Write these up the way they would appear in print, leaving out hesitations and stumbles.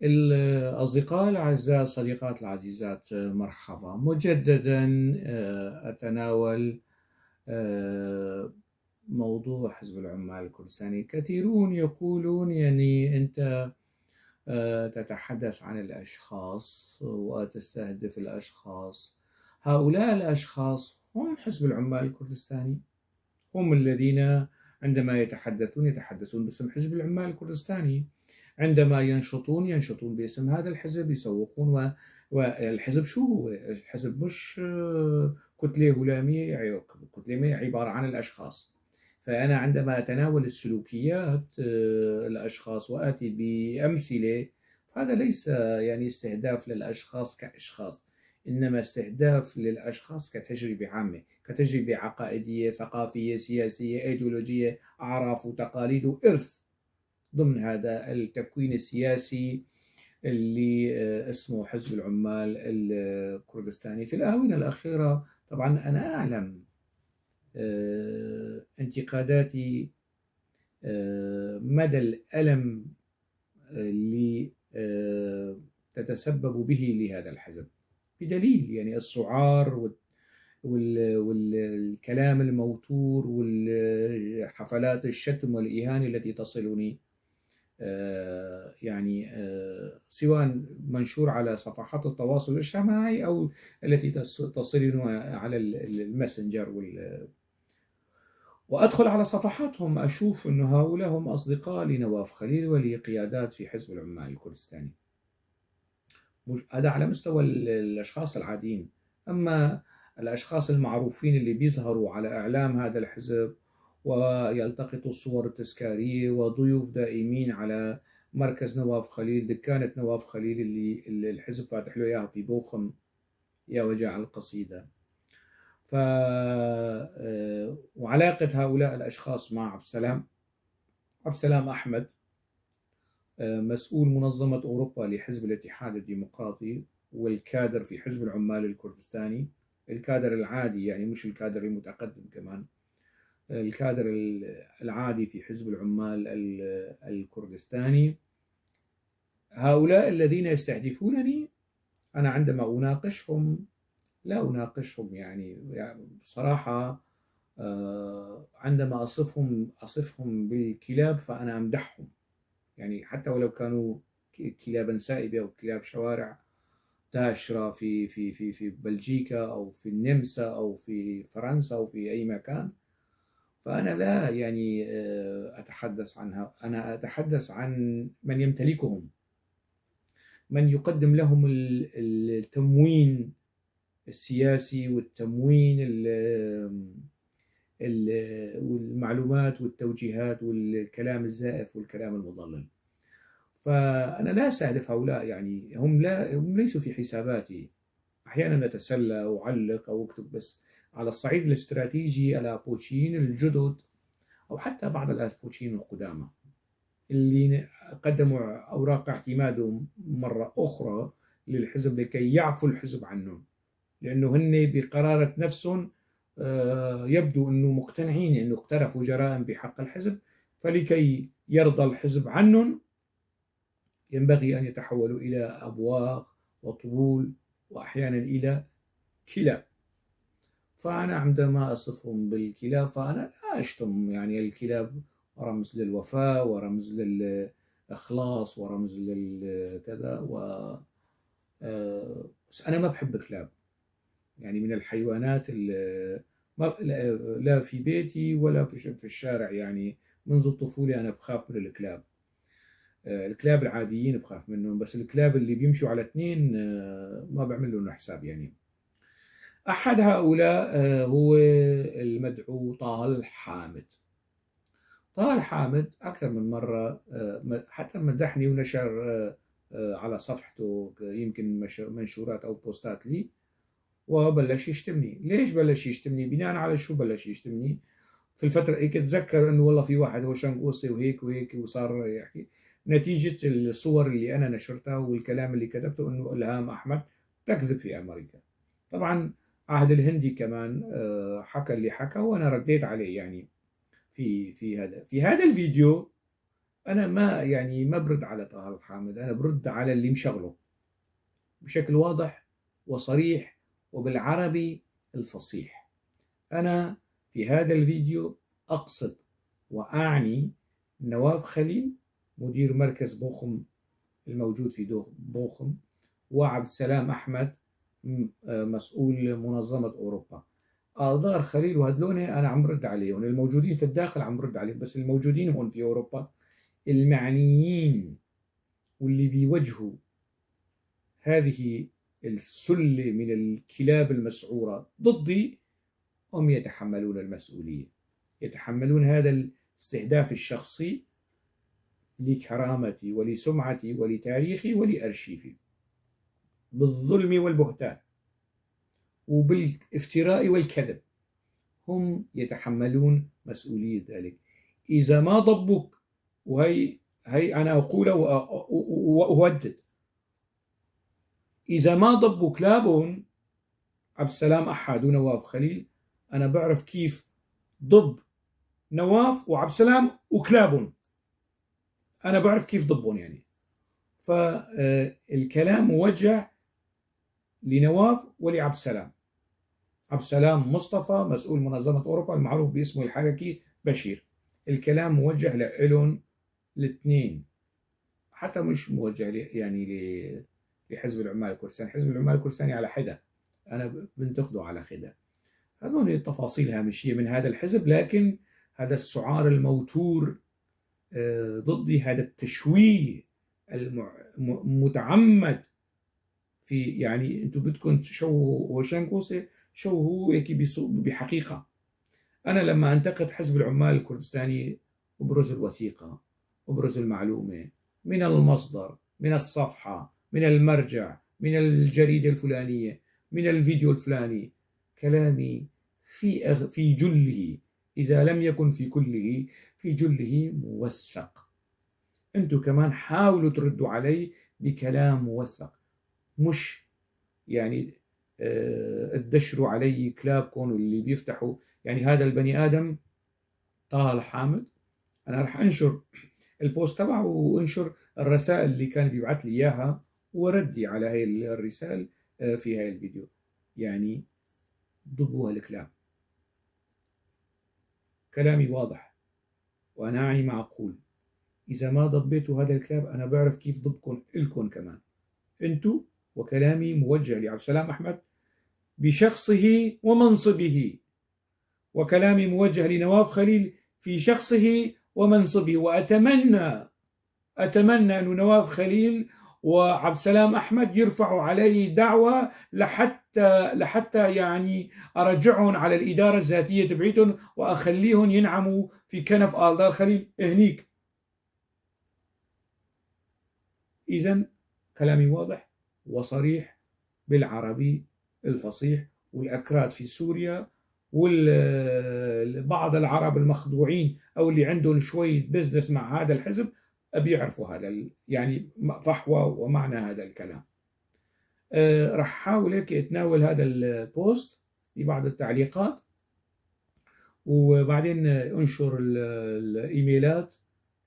الأصدقاء الأعزاء، الصديقات العزيزات، مرحبا مجددا. أتناول موضوع حزب العمال الكردستاني. كثيرون يقولون يعني أنت تتحدث عن الأشخاص وتستهدف الأشخاص. هؤلاء الأشخاص هم حزب العمال الكردستاني، هم الذين عندما يتحدثون يتحدثون باسم حزب العمال الكردستاني، عندما ينشطون ينشطون باسم هذا الحزب، يسوقون. والحزب شو هو؟ الحزب مش كتلة هلامية، يعني كتلة عبارة عن الأشخاص. فأنا عندما أتناول السلوكيات الأشخاص وآتي بأمثلة، هذا ليس يعني استهداف للأشخاص كأشخاص، إنما استهداف للأشخاص كتجربة عامة، كتجربة عقائدية، ثقافية، سياسية، أيديولوجية، أعراف وتقاليد وإرث ضمن هذا التكوين السياسي اللي اسمه حزب العمال الكردستاني. في الآونة الأخيرة طبعا أنا أعلم انتقاداتي مدى الألم اللي تتسبب به لهذا الحزب، بدليل يعني السعار والكلام الموتور والحفلات الشتم والإهانة التي تصلني، يعني سواء منشور على صفحات التواصل الاجتماعي أو التي تصلني على الماسنجر وأدخل على صفحاتهم أشوف أنه هؤلاء هم أصدقاء لنواف خليل ولقيادات في حزب العمال الكردستاني. هذا على مستوى الأشخاص العاديين. أما الأشخاص المعروفين اللي بيظهروا على إعلام هذا الحزب ويلتقطوا الصور التذكارية وضيوف دائمين على مركز نواف خليل، دكانة نواف خليل اللي الحزب فاتح له إياها في بوخم، يا وجع القصيدة. ف وعلاقة هؤلاء الأشخاص مع عبد السلام أحمد، مسؤول منظمة أوروبا لحزب الاتحاد الديمقراطي والكادر في حزب العمال الكردستاني، الكادر العادي يعني مش الكادر المتقدم كمان، الكادر العادي في حزب العمال الكردستاني. هؤلاء الذين يستهدفونني أنا عندما أناقشهم لا أناقشهم يعني بصراحة، عندما أصفهم بالكلاب فأنا أمدحهم، يعني حتى ولو كانوا كلابا سائبة أو كلاب شوارع داشرة في في في في بلجيكا أو في النمسا أو في فرنسا أو في أي مكان، فأنا لا يعني أتحدث عنها، أنا أتحدث عن من يمتلكهم، من يقدم لهم التموين السياسي والتموين والمعلومات والتوجيهات والكلام الزائف والكلام المضلل. فأنا لا أستهدف هؤلاء، يعني هم ليسوا في حساباتي. أحيانا أتسلى أو أعلق أو أكتب، بس على الصعيد الاستراتيجي الأبوتشيين الجدد أو حتى بعض الأبوتشيين القدامى اللي قدموا أوراق اعتمادهم مرة أخرى للحزب لكي يعفوا الحزب عنهم، لأنه هن بقرارة نفسهم يبدو أنه مقتنعين أنه اقترفوا جرائم بحق الحزب، فلكي يرضى الحزب عنهم ينبغي أن يتحولوا إلى أبواق وطبول وأحيانا إلى كلاب. فأنا عندما أصفهم بالكلاب فأنا لا أشتم، يعني الكلاب رمز للوفاء ورمز للإخلاص ورمز للكذا، و بس أنا ما بحب الكلاب، يعني من الحيوانات لا في بيتي ولا في الشارع، يعني منذ الطفولة أنا بخاف من الكلاب. الكلاب العاديين بخاف منهم، بس الكلاب اللي بيمشوا على اثنين ما بعمل لهم حساب. يعني أحد هؤلاء هو المدعو طه الحامد. طه الحامد أكثر من مرة حتى مدحني ونشر على صفحته يمكن منشورات أو بوستات لي، وبلش يشتمني. ليش بلش يشتمني؟ بناء على شو بلش يشتمني؟ في الفترة هيك تذكر إنه والله في واحد هو شنقوصي وهيك وهيك، وصار يحكي نتيجة الصور اللي أنا نشرتها والكلام اللي كتبته إنه إلهام أحمد تكذب في أمريكا. طبعا عهد الهندي كمان حكى اللي حكى وأنا رديت عليه. يعني في هذا الفيديو أنا ما يعني ما برد على طه الحامد، أنا برد على اللي مشغله بشكل واضح وصريح وبالعربي الفصيح. أنا في هذا الفيديو أقصد وأعني نواف خليل مدير مركز بوخم الموجود في بوخم، وعبد السلام أحمد مسؤول منظمة أوروبا. آلدار خليل وهدلون أنا عم برد عليهم، الموجودين في الداخل عم برد عليهم، بس الموجودين هون في أوروبا المعنيين واللي بيوجهوا هذه السلة من الكلاب المسعورة ضدي هم يتحملون المسؤولية، يتحملون هذا الاستهداف الشخصي لكرامتي ولسمعتي ولتاريخي ولأرشيفي بالظلم والبهتان وبالافتراء والكذب. هم يتحملون مسؤولية ذلك. إذا ما ضبوك، وهي هي أنا أقولها وأهدد، إذا ما ضبوا كلابهم عبد السلام أحد ونواف خليل، أنا بعرف كيف ضب نواف وعبد السلام وكلابهم، أنا بعرف كيف ضبهم يعني. فالكلام موجه لنواف ولعبد السلام. عبد السلام مصطفى مسؤول منظمة أوروبا المعروف باسمه الحركي بشير. الكلام موجه لإلهم الاثنين، حتى مش موجه يعني لحزب العمال الكردستاني. حزب العمال الكردستاني على حدة، أنا بنتقده على حدة. هذول التفاصيل هامشية من هذا الحزب، لكن هذا السعار الموتور ضدي، هذا التشويه المتعمد في، يعني انتم بدكم تشوهوا وشنكوسي، شوهوا هيك بحقيقة. أنا لما أنتقد حزب العمال الكردستاني أبرز الوثيقة، أبرز المعلومة من المصدر، من الصفحة، من المرجع، من الجريدة الفلانية، من الفيديو الفلاني. كلامي في جله، إذا لم يكن في كله، في جله موثق. أنتم كمان حاولوا تردوا علي بكلام موثق، مش يعني تدشروا علي كلابكم اللي بيفتحوا. يعني هذا البني آدم طه الحامد، أنا رح أنشر البوست تبعه وأنشر الرسائل اللي كان بيبعث لي إياها وردي على هاي الرسائل في هاي الفيديو. يعني ضبوا هالكلام. كلامي واضح وأنا أعني ما أقول. إذا ما ضبيتوا هذا الكلاب أنا بعرف كيف ضبكم إلكم كمان أنتو. وكلامي موجه لعبد السلام أحمد بشخصه ومنصبه، وكلامي موجه لنواف خليل في شخصه ومنصبه. وأتمنى أتمنى أن نواف خليل وعبد السلام أحمد يرفعوا علي دعوة لحتى يعني أرجعهم على الإدارة الذاتية تبعيتهم وأخليهم ينعموا في كنف آلدار خليل هنيك. إذن كلامي واضح وصريح بالعربي الفصيح. والأكراد في سوريا وبعض العرب المخدوعين أو اللي عندهم شوية بزنس مع هذا الحزب بيعرفوا هذا يعني فحوى ومعنى هذا الكلام. راح أحاول هيك أتناول هذا البوست ببعض التعليقات، وبعدين أنشر الإيميلات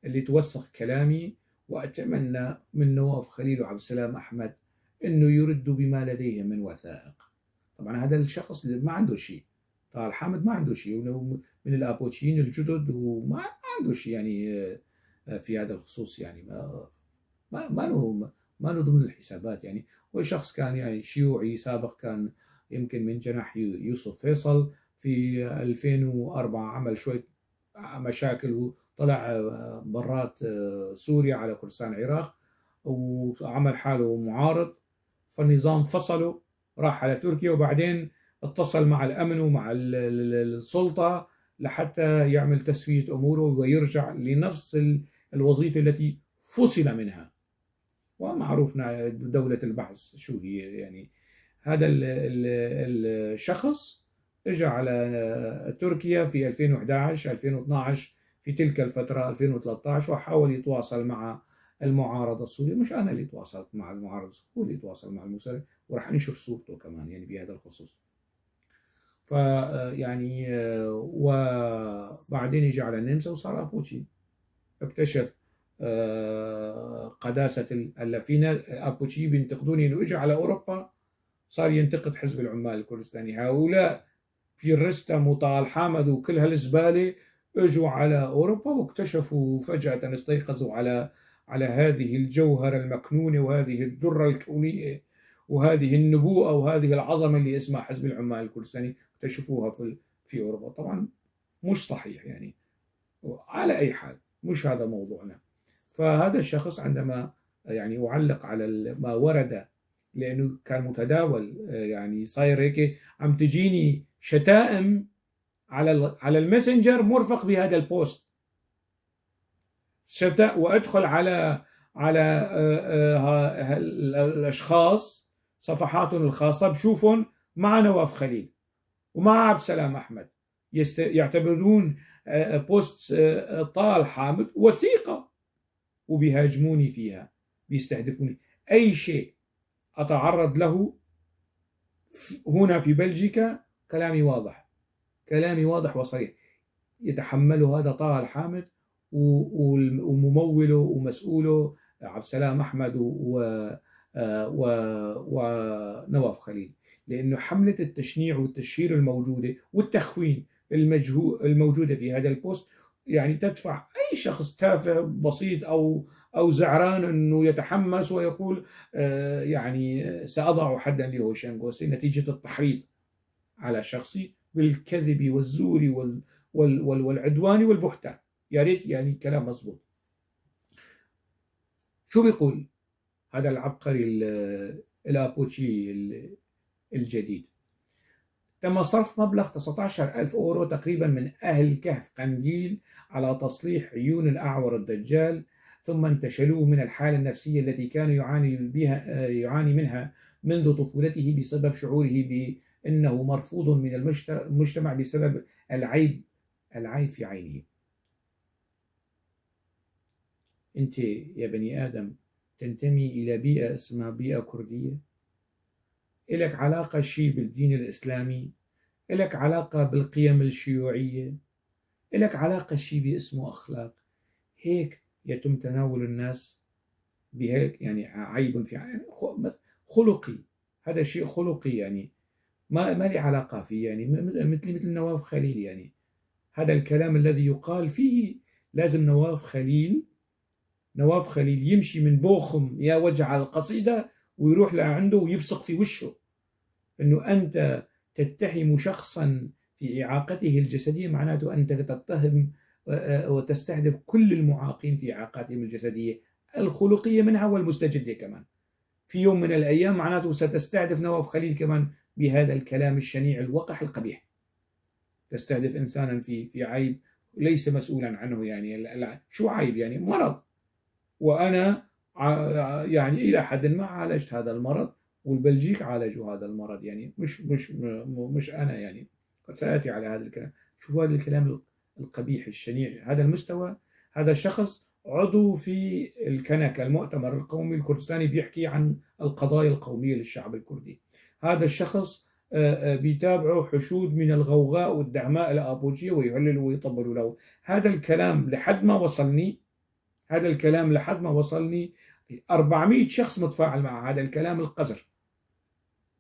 اللي توثق كلامي. وأتمنى من نواف خليل وعبد السلام أحمد أنه يردوا بما لديهم من وثائق. طبعا هذا الشخص اللي ما عنده شيء، طه الحامد ما عنده شيء، من الأبوتشيين الجدد وما عنده شيء يعني في هذا الخصوص، يعني ما له ضمن الحسابات. يعني هو شخص كان يعني شيوعي سابق، كان يمكن من جناح يوسف فيصل في 2004، عمل شوية مشاكل وطلع برات سوريا على كردستان العراق وعمل حاله معارض، فالنظام فصله، راح على تركيا، وبعدين اتصل مع الأمن ومع السلطة لحتى يعمل تسوية أموره ويرجع لنفس الوظيفة التي فصل منها. ومعروف دولة البحث شو هي. يعني هذا الشخص اجى على تركيا في 2011 2012 في تلك الفترة 2013، وحاول يتواصل مع المعارضة السورية. مش أنا اللي تواصلت مع المعارضة، هو اللي تواصل مع المسلح، وراح أنشر صورته كمان يعني بهذا الخصوص. فيعني وبعدين اجى على النمسا وصار أبوتشي، اكتشف قداسة. هلا فينا أبوتشي بينتقدوني إنه إجا على أوروبا صار ينتقد حزب العمال الكردستاني. هؤلاء بيرستم وطال حامد وكل هالزبالة اجوا على أوروبا واكتشفوا فجأة، استيقظوا على هذه الجوهرة المكنونة وهذه الدرة الكونية وهذه النبوءة وهذه العظمة اللي اسمها حزب العمال الكردستاني، اكتشفوها في أوروبا. طبعا مش صحيح يعني، على أي حال مش هذا موضوعنا. فهذا الشخص عندما يعني أعلق على ما ورد، لأنه كان متداول، يعني صاير هيك عم تجيني شتائم على الماسنجر مرفق بهذا ال post، وأدخل على الأشخاص صفحاتهم الخاصة بشوفهم مع نواف خليل ومع عبد السلام أحمد، يعتبرون post طال حامد وثيقة وبيهاجموني فيها، بيستهدفوني. أي شيء أتعرض له هنا في بلجيكا كلامي واضح، كلامي واضح وصريح، يتحمله هذا طه الحامد ومموله ومسؤوله عبد السلام أحمد ونواف خليل، لأنه حملة التشنيع والتشهير الموجودة والتخوين الموجودة في هذا ال post يعني تدفع أي شخص تافه بسيط أو زعران أنه يتحمس ويقول يعني سأضع حدا لهوشانغ غوسي، نتيجة التحريض على شخصي بالكذب والزور والعدوان والبهتان. يا ريت يعني كلام مظبوط. شو بيقول هذا العبقري الابوتشي الجديد؟ تم صرف مبلغ 19,000 أورو تقريبا من أهل كهف قنديل على تصليح عيون الأعور الدجال، ثم انتشلوه من الحالة النفسية التي كان يعاني منها منذ طفولته بسبب شعوره بأنه مرفوض من المجتمع بسبب العيب في عينه. أنت يا بني آدم تنتمي إلى بيئة اسمها بيئة كردية، إلك علاقة شيء بالدين الإسلامي، إلك علاقة بالقيم الشيوعية، إلك علاقة شيء باسمه أخلاق. هيك يتم تناول الناس بهيك يعني عيب في خلقي، هذا شيء خلقي يعني ما لي علاقة فيه، يعني مثل نواف خليل. يعني هذا الكلام الذي يقال فيه لازم نواف خليل يمشي من بوخم يا وجع القصيدة ويروح لعنده ويبصق في وشه انه انت تتهم شخصا في اعاقته الجسديه، معناته انت تتهم وتستهدف كل المعاقين في اعاقاتهم الجسديه الخلقيه منها والمستجده كمان. في يوم من الايام معناته ستستهدف نواف خليل كمان بهذا الكلام الشنيع الوقح القبيح. تستهدف انسانا في عيب ليس مسؤولا عنه، يعني شو عيب؟ يعني مرض، وانا يعني الى حد ما عالجت هذا المرض والبلجيك عالجوا هذا المرض، يعني مش مش مش انا، يعني قد ساتي على هذا الكلام. شوفوا هذا الكلام القبيح الشنيع، هذا المستوى. هذا الشخص عضو في الكنكة المؤتمر القومي الكردستاني، بيحكي عن القضايا القومية للشعب الكردي. هذا الشخص بيتابعه حشود من الغوغاء والدعماء الابوجية ويهللوا ويطبلوا له. هذا الكلام لحد ما وصلني، هذا الكلام لحد ما وصلني 400 شخص متفاعل مع هذا الكلام القذر،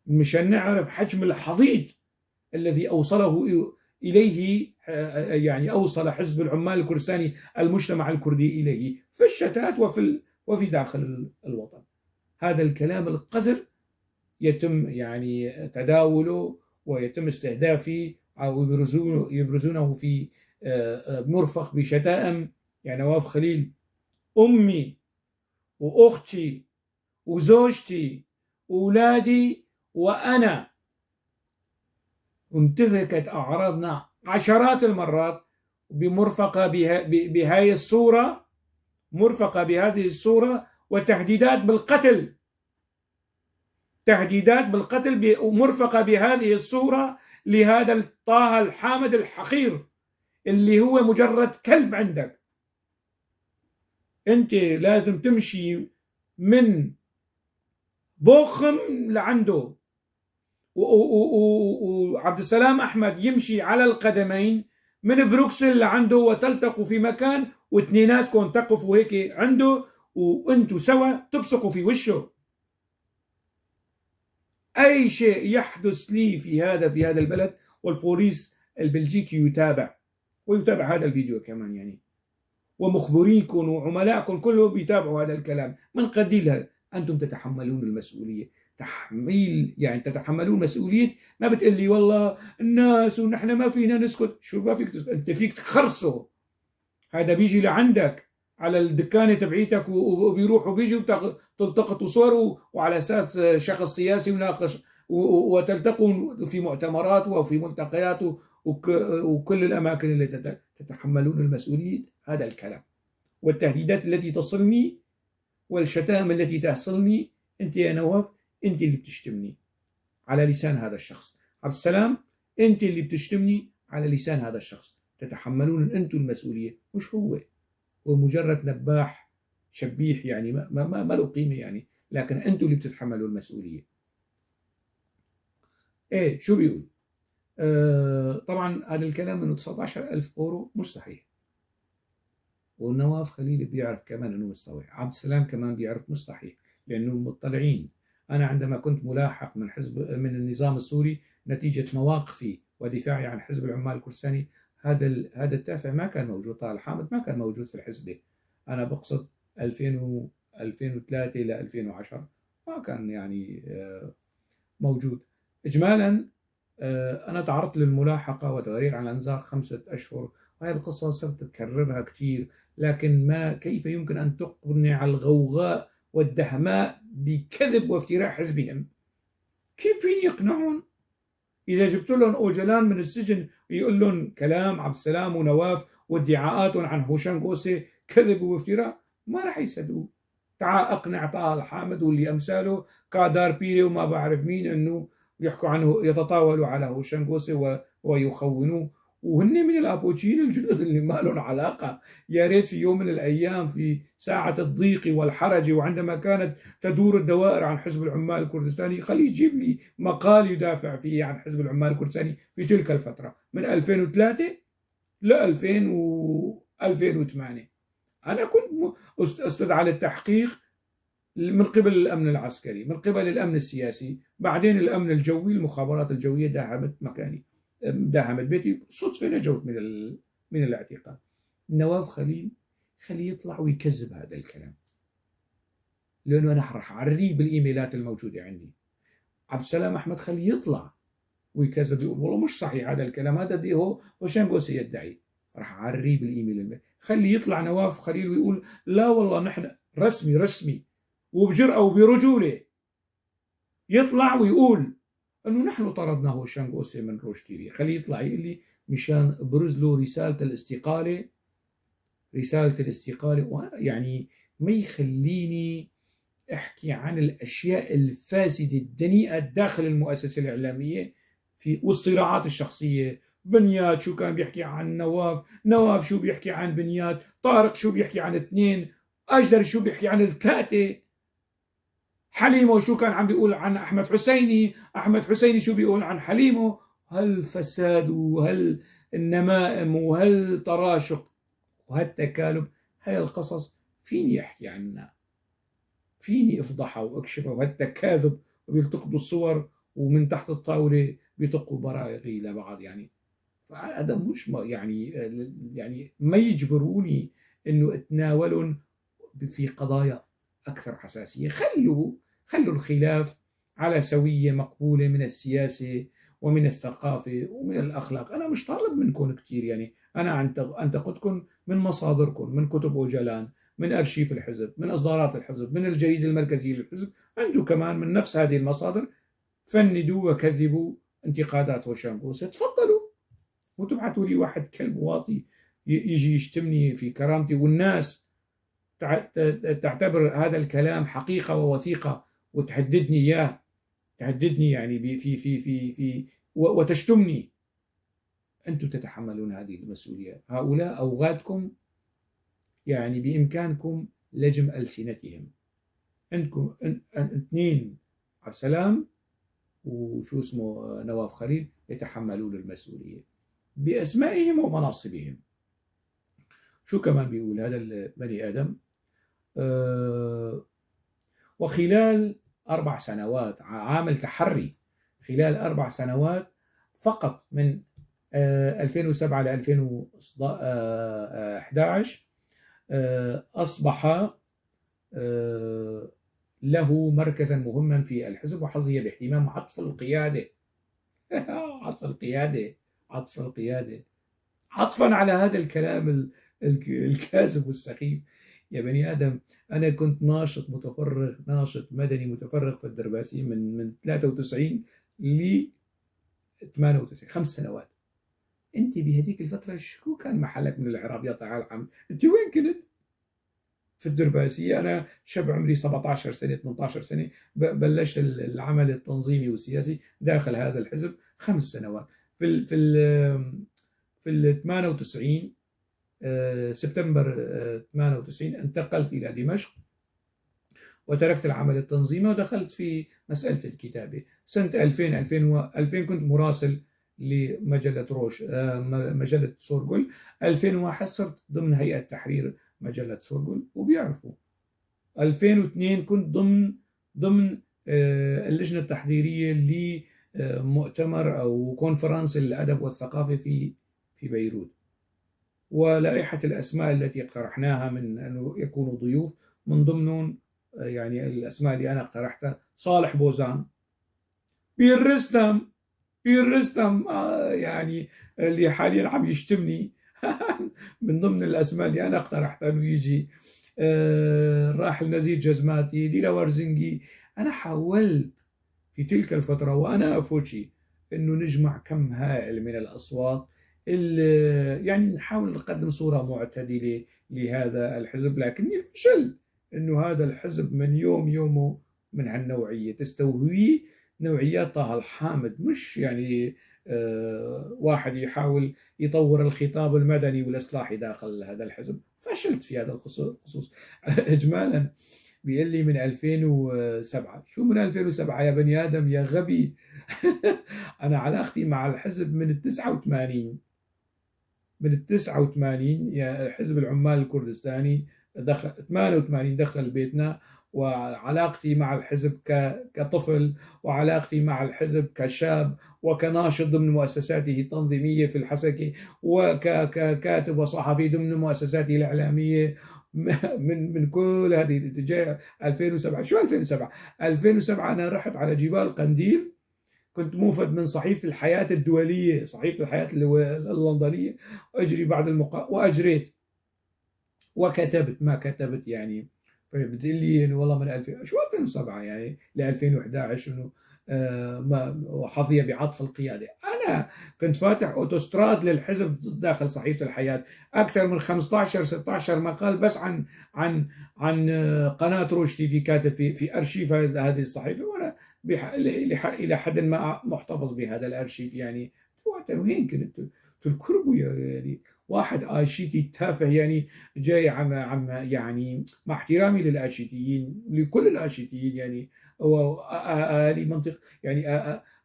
مشان نعرف حجم الحضيض الذي أوصله إليه، يعني أوصل حزب العمال الكردستاني المجتمع الكردي إليه في الشتات وفي داخل الوطن. هذا الكلام القذر يتم يعني تداوله ويتم استهدافه أو يبرزونه في مرفق بشتائم. يعني نواف خليل أمي وأختي وزوجتي وأولادي وأنا انتهكت أعراضنا عشرات المرات بمرفقة بهذه الصورة، مرفقة بهذه الصورة وتهديدات بالقتل، تهديدات بالقتل مرفقة بهذه الصورة لهذا الطه الحامد الحقير اللي هو مجرد كلب عندك. انت لازم تمشي من بوخم لعنده، وعبد السلام احمد يمشي على القدمين من بروكسل لعنده، وتلتقوا في مكان واثنيناتكم تقفوا هيك عنده وانتم سوا تبصقوا في وشه. اي شيء يحدث لي في هذا البلد، والبوليس البلجيكي يتابع ويتابع هذا الفيديو كمان يعني، ومخبرينكم وعملائكم كلهم بيتابعوا هذا الكلام من قديل. انتم تتحملون المسؤولية، تحميل يعني تتحملون مسؤولية. ما بتقلي والله الناس ونحن ما فينا نسكت. شو ما فيك تسكت؟ انت فيك تخرصه. هذا بيجي لعندك على الدكانه تبعيتك وبيروح وبيجي وتلتقطوا صور وعلى اساس شخص سياسي وناقش، وتلتقوا في مؤتمرات وفي ملتقيات وكل الاماكن اللي تتحملون المسؤولية. هذا الكلام والتهديدات التي تصلني والشتائم التي تصلني، انت يا نواف انت اللي بتشتمني على لسان هذا الشخص. عبد السلام انت اللي بتشتمني على لسان هذا الشخص. تتحملون انتم المسؤولية، مش هو. هو مجرد نباح شبيح يعني ما له قيمة يعني، لكن انتم اللي بتتحملوا المسؤولية. ايه شو بيقول؟ طبعا هذا الكلام انه 19,000 اورو مش صحيح، ونواف خليل بيعرف كمان انه مش صحيح، عبد السلام كمان بيعرف مش صحيح لانه مطلعين. انا عندما كنت ملاحق من حزب من النظام السوري نتيجة مواقفي ودفاعي عن حزب العمال الكردستاني، هذا التافه ما كان موجود، طه الحامد ما كان موجود في الحزب. انا بقصد 2003 الى 2010 ما كان يعني موجود. اجمالا انا تعرضت للملاحقه وتغيير عن الانظار 5 أشهر، وهي القصة صرت اكررها كثير، لكن ما كيف يمكن ان تقنع الغوغاء والدهماء بكذب وافتراء حزبهم؟ كيف فيني يقنعون؟ إذا جبت لهم أوجلان من السجن يقول لهم كلام عبد السلام ونواف وادعاءاتهم عن هوشان قوسي كذب وافتراء، ما راح يصدقوا. تعال أقنع طه الحامد واللي أمثاله كادار بيري وما بعرف مين إنه يحكوا عنه، يتطاولوا على هوشان قوسي ويخونوه، وهن من الابوتشيين الجدد اللي ما لهم علاقة. يا ريت في يوم من الايام في ساعة الضيق والحرج وعندما كانت تدور الدوائر عن حزب العمال الكردستاني، خليه يجيب لي مقال يدافع فيه عن حزب العمال الكردستاني في تلك الفترة من 2003 ل 2008. انا كنت استدعى للتحقيق من قبل الامن العسكري، من قبل الامن السياسي، بعدين الامن الجوي، المخابرات الجوية داهمت مكاني، داهمت بيتي، صدفة نجوت من الاعتقال. نواف خليل خليه يطلع ويكذب هذا الكلام، لأنه أنا راح أعريه بالإيميلات الموجودة عندي. عبد السلام أحمد خليه يطلع ويكذب، يقول والله مش صحيح هذا الكلام، هذا دي هو هوشان قوسي يدعي، راح أعريه بالإيميل. خليه يطلع نواف خليل ويقول لا والله نحن رسمي رسمي وبجرأة وبرجولة، يطلع ويقول انه نحن طردنا هوشان قوسي من روج تي في. خليه يطلع يقول لي مشان ابرز له رسالة الاستقالة، رسالة الاستقالة، يعني ما يخليني احكي عن الاشياء الفاسدة الدنيئه داخل المؤسسة الاعلامية في والصراعات الشخصية. بنيات شو كان بيحكي عن نواف، نواف شو بيحكي عن بنيات، طارق شو بيحكي عن اثنين، اجدر شو بيحكي عن الثلاثة، حليمو شو كان عم بيقول عن أحمد حسيني، أحمد حسيني شو بيقول عن حليمو. هالفساد وهالنمائم وهالتراشق وهالتكالب، هاي القصص فيني أحكي عنها، فيني أفضحها وأكشفها، وهالتكاذب وبيلتقطوا الصور ومن تحت الطاولة بيطقوا براغي لبعض يعني. فهذا مش يعني ما يجبروني إنه أتناولهم في قضايا أكثر حساسية. خلوا الخلاف على سوية مقبولة من السياسة ومن الثقافة ومن الأخلاق. أنا مش طالب منكم كثير يعني، أنا أنتقدكم من مصادركم، من كتب أوجلان، من أرشيف الحزب، من إصدارات الحزب، من الجريدة المركزية للحزب. أنتم كمان من نفس هذه المصادر فندوا وكذبوا انتقادات هوشان قوسي. تفضلوا، وتبعتوا لي واحد كلب واطي يجي يشتمني في كرامتي، والناس تعتبر هذا الكلام حقيقة ووثيقة وتهددني إياه، تهددني يعني في في في في وتشتمني. أنتم تتحملون هذه المسؤولية. هؤلاء أوغادكم، يعني بإمكانكم لجم ألسنتهم. عندكم اثنين، عبد السلام وشو اسمه نواف خليل، يتحملون المسؤولية بأسمائهم ومناصبهم. شو كمان بيقول هذا البني آدم؟ وخلال 4 سنوات عامل تحري، خلال 4 سنوات فقط من 2007 ل 2011 أصبح له مركزا مهما في الحزب وحظي باهتمام عطف القيادة. عطف القيادة، عطف القيادة، عطفا على هذا الكلام الكاذب والسخيف. يا بني آدم، أنا كنت ناشط متفرغ، ناشط مدني متفرغ في الدرباسي من 93 ل 98، 5 سنوات. أنت بهذيك الفترة شو كان محلك من الإعراب يا تعال عم؟ أنت وين كنت؟ في الدرباسية. أنا شاب عمري 17 سنة، 18 سنة، بلشت العمل التنظيمي والسياسي داخل هذا الحزب 5 سنوات. في ال 98، سبتمبر 98 انتقلت إلى دمشق وتركت العمل التنظيمي ودخلت في مسألة الكتابة. سنة 2000 كنت مراسل لمجلة روش، مجلة سورغول. 2001 صرت ضمن هيئة تحرير مجلة سورغول وبيعرفوا. 2002 كنت ضمن اللجنة التحضيرية لمؤتمر أو conference الأدب والثقافة في بيروت. ولائحة الأسماء التي اقترحناها من أنه يكونوا ضيوف، من ضمنهم يعني الأسماء اللي أنا اقترحتها صالح بوزان، بير رستم، بير رستم يعني اللي حاليا عم يشتمني من ضمن الأسماء اللي أنا اقترحتها أنه يجي، الراحل نزيد جزماتي، ديلا ورزنجي. أنا حاولت في تلك الفترة وأنا أفوتشي أنه نجمع كم هائل من الأصوات، يعني نحاول نقدم صورة معتدلة لهذا الحزب، لكني فشلت. أنه هذا الحزب من يوم يومه من هالنوعية تستوهيه نوعيات طه الحامد، مش يعني واحد يحاول يطور الخطاب المدني والإصلاحي داخل هذا الحزب. فشلت في هذا الخصوص. إجمالا بيقول لي من 2007. شو من 2007 يا بني آدم يا غبي؟ أنا علاقتي مع الحزب من 89، من 89 يا حزب العمال الكردستاني دخل 88 دخل بيتنا، وعلاقتي مع الحزب كطفل، وعلاقتي مع الحزب كشاب وكناشط ضمن مؤسساته التنظيمية في الحسكة، وككاتب وصحفي ضمن مؤسساته الإعلامية، من كل هذه الاتجاه. 2007 شو 2007؟ 2007 أنا رحت على جبال قنديل، كنت موفد من صحيفة الحياة الدولية، صحيفة الحياة اللندنية، أجري بعض وأجريت وكتبت ما كتبت. يعني بتقول لي انه والله من 2000 شو 2007 يعني ل 2011 انه ما وحظي بعطف القياده. انا كنت فاتح اوتوستراد للحزب داخل صحيفه الحياه، اكثر من 15 16 مقال بس عن عن عن قناه روش تي في، كاتب في ارشيف هذه الصحيفه، وانا الى حد ما محتفظ بهذا الارشيف. يعني وين كنت تلكربوا يعني واحد آشيتي تافه، يعني جاي عم يعني مع احترامي للآشيتيين، لكل الآشيتيين، يعني أهالي منطق، يعني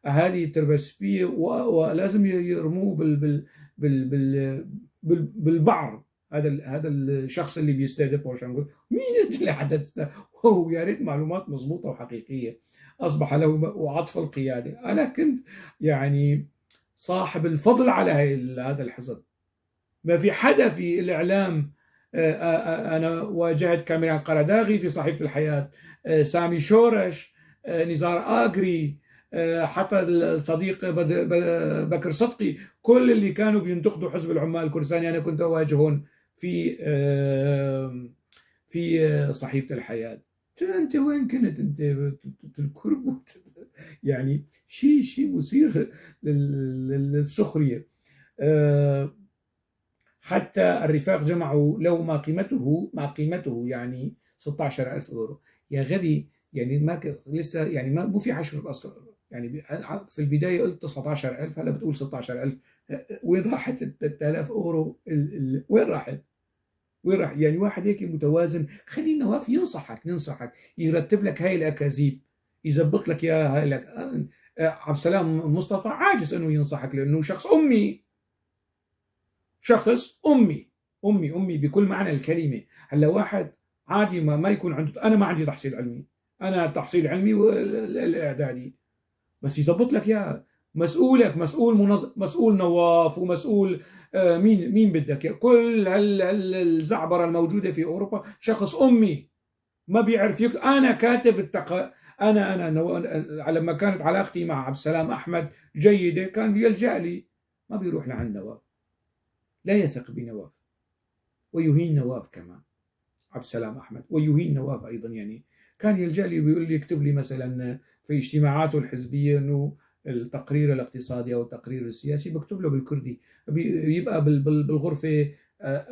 أهالي تربسبية، ولازم يرموه بال بال بال بال بال بالبعر هذا الشخص اللي بيستهدفه. عشان نقول مين انت اللي حدثت؟ ويا ريت معلومات مضبوطة وحقيقية. أصبح له وعطف القيادة. أنا كنت يعني صاحب الفضل على هذا الحزب. ما في حدا في الإعلام. أنا واجهت كاميران قرداغي في صحيفة الحياة، سامي شورش، نزار آجري، حتى الصديق بكر صدقي، كل اللي كانوا بينتقدوا حزب العمال الكردستاني أنا كنت أواجههم في صحيفة الحياة. أنت وين كنت؟ أنت الكرب يعني شيء مثير للسخرية. حتى الرفاق جمعوا له ما قيمته يعني 16,000 يورو. يا غبي، يعني ما لسه يعني ما مو في 10 أصفار، يعني في البداية قلت 19,000، هلا بتقول 16,000. وين راحت 3,000 أورو؟ وين راحت؟ وين راح؟ يعني واحد هيك متوازن، خلي نواف ينصحك، يرتب لك هاي الأكاذيب، يزبط لك اياها. هاي لك عبد السلام مصطفى عاجز انه ينصحك لانه شخص أمي، شخص أمي. أمي أمي بكل معنى الكلمة. هلا واحد عادي ما يكون عنده، أنا ما عندي تحصيل علمي، أنا تحصيل علمي والإعدادي، بس يزبط لك إياها. مسؤولك مسؤول مسؤول نواف ومسؤول مين بدك، كل هالزعبرة الموجودة في أوروبا شخص أمي ما بيعرف يكتب. أنا كاتب أنا لما كانت علاقتي مع عبد السلام أحمد جيدة كان بيلجأ لي، ما بيروح لعند نواف، لا يثق بنواف ويهين نواف كمان عبد السلام أحمد، ويهين نواف أيضا. يعني كان يلجأ لي ويقول لي اكتب لي مثلا في اجتماعاته الحزبية إنه التقرير الاقتصادي أو التقرير السياسي، بكتب له بالكردي، بيبقى بالغرفة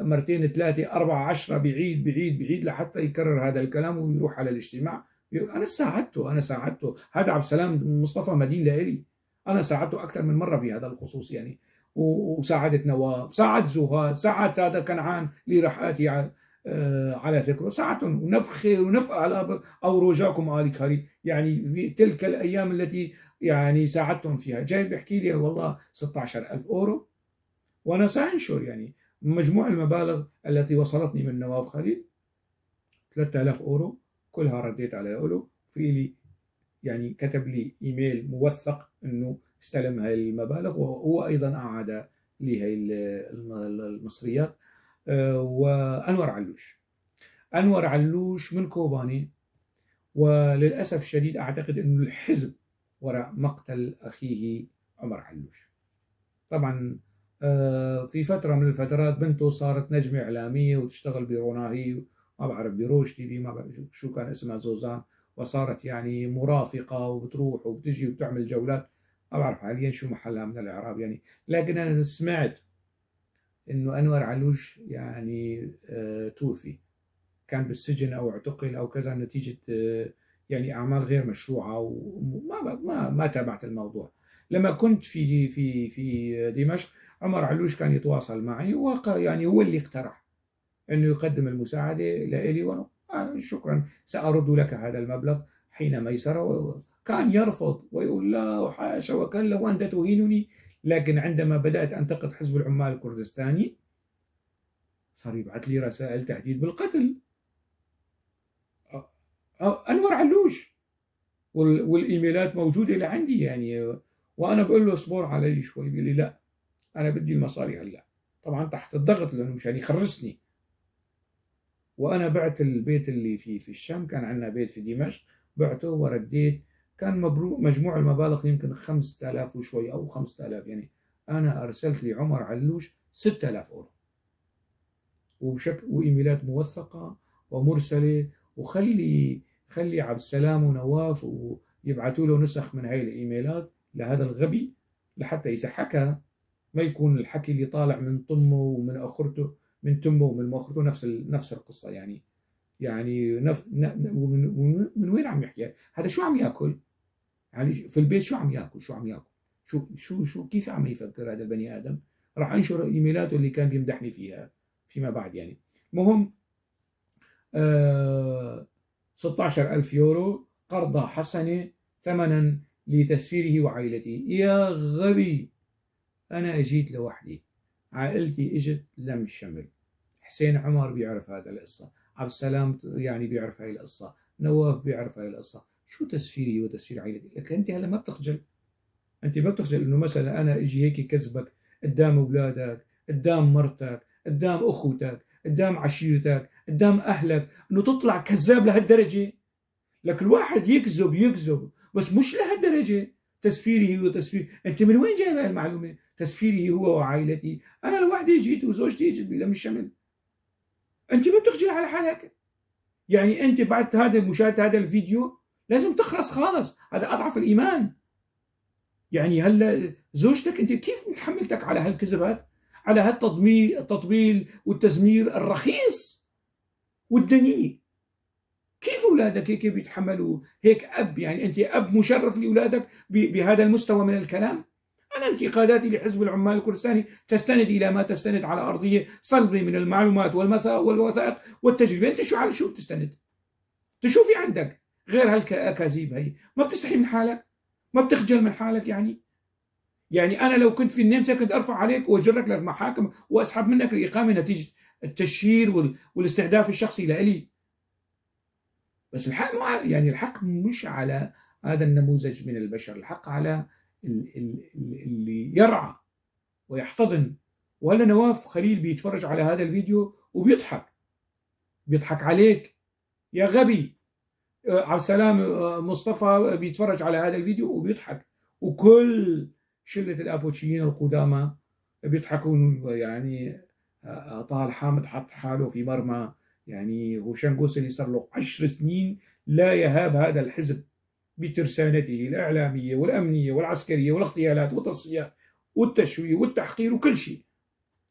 مرتين 3 4 10، بيعيد بيعيد بيعيد لحتى يكرر هذا الكلام ويروح على الاجتماع. أنا ساعدته، أنا ساعدته، هذا عبد السلام مصطفى مدين لإلي، أنا ساعدته أكثر من مرة بهذا الخصوص يعني، وساعدت نواف، ساعدت زهاد، ساعدت هذا كنعان اللي راح آتي على ذكره، ساعدتهم ونبخي ونبقى على أو رجاكم آل كاري، يعني في تلك الأيام التي يعني ساعدتهم فيها. جاي بيحكي لي والله 16,000 أورو، وأنا سأنشر يعني مجموع المبالغ التي وصلتني من نواف خليل 3000 أورو، كلها رديت على له، في لي يعني كتب لي إيميل موثق إنه استلم هاي المبالغ، وهو أيضا أعاد لي هاي المصريات. وأنور علوش، أنور علوش من كوباني، وللأسف الشديد أعتقد أنه الحزب وراء مقتل أخيه عمر علوش. طبعا في فترة من الفترات بنته صارت نجمة إعلامية وتشتغل بروناهي، ما بعرف بروج تي في، ما بعرف شو كان اسمها، زوزان، وصارت يعني مرافقة وبتروح وبتجي وبتعمل جولات، ما بعرف حاليا شو محلها من الإعراب يعني. لكن أنا سمعت إنه أنور علوش يعني توفي، كان بالسجن أو اعتقل أو كذا نتيجة يعني أعمال غير مشروعة، وما ما ما تابعت الموضوع. لما كنت في في في دمشق عمر علوش كان يتواصل معي، يعني هو اللي اقترح انه يقدم المساعده لإلي، وانا شكرا سأرد لك هذا المبلغ حين ميسره. كان يرفض ويقول لا وحاشا وكلا وانت تهينني، لكن عندما بدأت انتقد حزب العمال الكردستاني صار يبعث لي رسائل تهديد بالقتل. انور علوش، والايميلات موجوده لعندي يعني، وانا بقول له اصبر علي شوي، بيقول لي لا انا بدي المصاري هلا، طبعا تحت الضغط لانه مشان يخرسني. وانا بعت البيت اللي في الشام، كان عندنا بيت في دمشق، بعته ورديت، كان مجموع المبالغ يمكن 5000 وشوي او 5000 يعني. انا ارسلت لعمر علوش 6000 اورو، وبشكل وايميلات موثقه ومرسله، وخلي عبد السلام ونواف ويبعثوا له نسخ من هاي الايميلات لهذا الغبي لحتى اذا حكى ما يكون الحكي اللي طالع من طمه ومن اخرته، من تمه ومن مؤخرته نفس القصه يعني. يعني من وين عم يحكي هذا؟ شو عم ياكل يعني في البيت؟ شو عم ياكل؟ شو عم ياكل؟ شو شو شو كيف عم يفكر هذا البني ادم؟ راح انشر ايميلاته اللي كان بيمدحني فيها فيما بعد يعني. المهم 16,000 يورو قرضة حسنة ثمنا لتسفيره وعائلته. يا غبي، أنا أجيت لوحدي، عائلتي إجت لم شمل. حسين عمر بيعرف هذا القصة، عبد السلام يعني بيعرف هاي القصة، نواف بيعرف هاي القصة. شو تسفيري وتسفير عائلتي؟ لك أنت هلا ما بتخجل، أنت ما بتخجل إنه مثلا أنا إجي هيك كذبك قدام أولادك، قدام مرتك، قدام أخوتك، قدام عشيرتك، قدام أهلك، إنه تطلع كذاب لهالدرجة؟ لك الواحد يكذب يكذب، بس مش لهالدرجة. تسفيره وتسفير، أنت من وين جايب هاي المعلومة؟ تسفيره هو وعائلتي، أنا لوحدي جيت وزوجتي اجت بلم الشمل. أنت ما بتخجل على حالك؟ يعني أنت بعد هذا مشاهدة هذا الفيديو لازم تخلص خالص، هذا أضعف الإيمان. يعني هلا زوجتك أنت كيف متحملتك على هالكذبات؟ على هالتطبيل والتزمير الرخيص والدنيء؟ كيف أولادك هيك بيتحملوا هيك أب؟ يعني أنت أب مشرف لأولادك بهذا المستوى من الكلام؟ أنا انتقاداتي لحزب العمال الكردستاني تستند إلى ما تستند على أرضية صلبة من المعلومات والوثائق والتجربة. أنت شو على شو بتستند؟ تشوفي عندك غير هالأكاذيب هي؟ ما بتستحي من حالك؟ ما بتخجل من حالك؟ يعني أنا لو كنت في النمسا كنت أرفع عليك وأجرك للمحاكم وأسحب منك الإقامة نتيجة التشهير والاستهداف الشخصي لإلي. بس الحق مو يعني الحق مش على هذا النموذج من البشر، الحق على اللي يرعى ويحتضن. وهلا نواف خليل بيتفرج على هذا الفيديو وبيضحك، بيضحك عليك يا غبي. عبد السلام مصطفى بيتفرج على هذا الفيديو وبيضحك، وكل شلة الأبوتشيين القدامى بيضحكون. يعني طه الحامد حط حاله في مرمى، يعني هوشنك اللي صار له 10 سنين لا يهاب هذا الحزب بترسانته الإعلامية والأمنية والعسكرية والاغتيالات والتصفيات والتشويه والتحقير وكل شيء.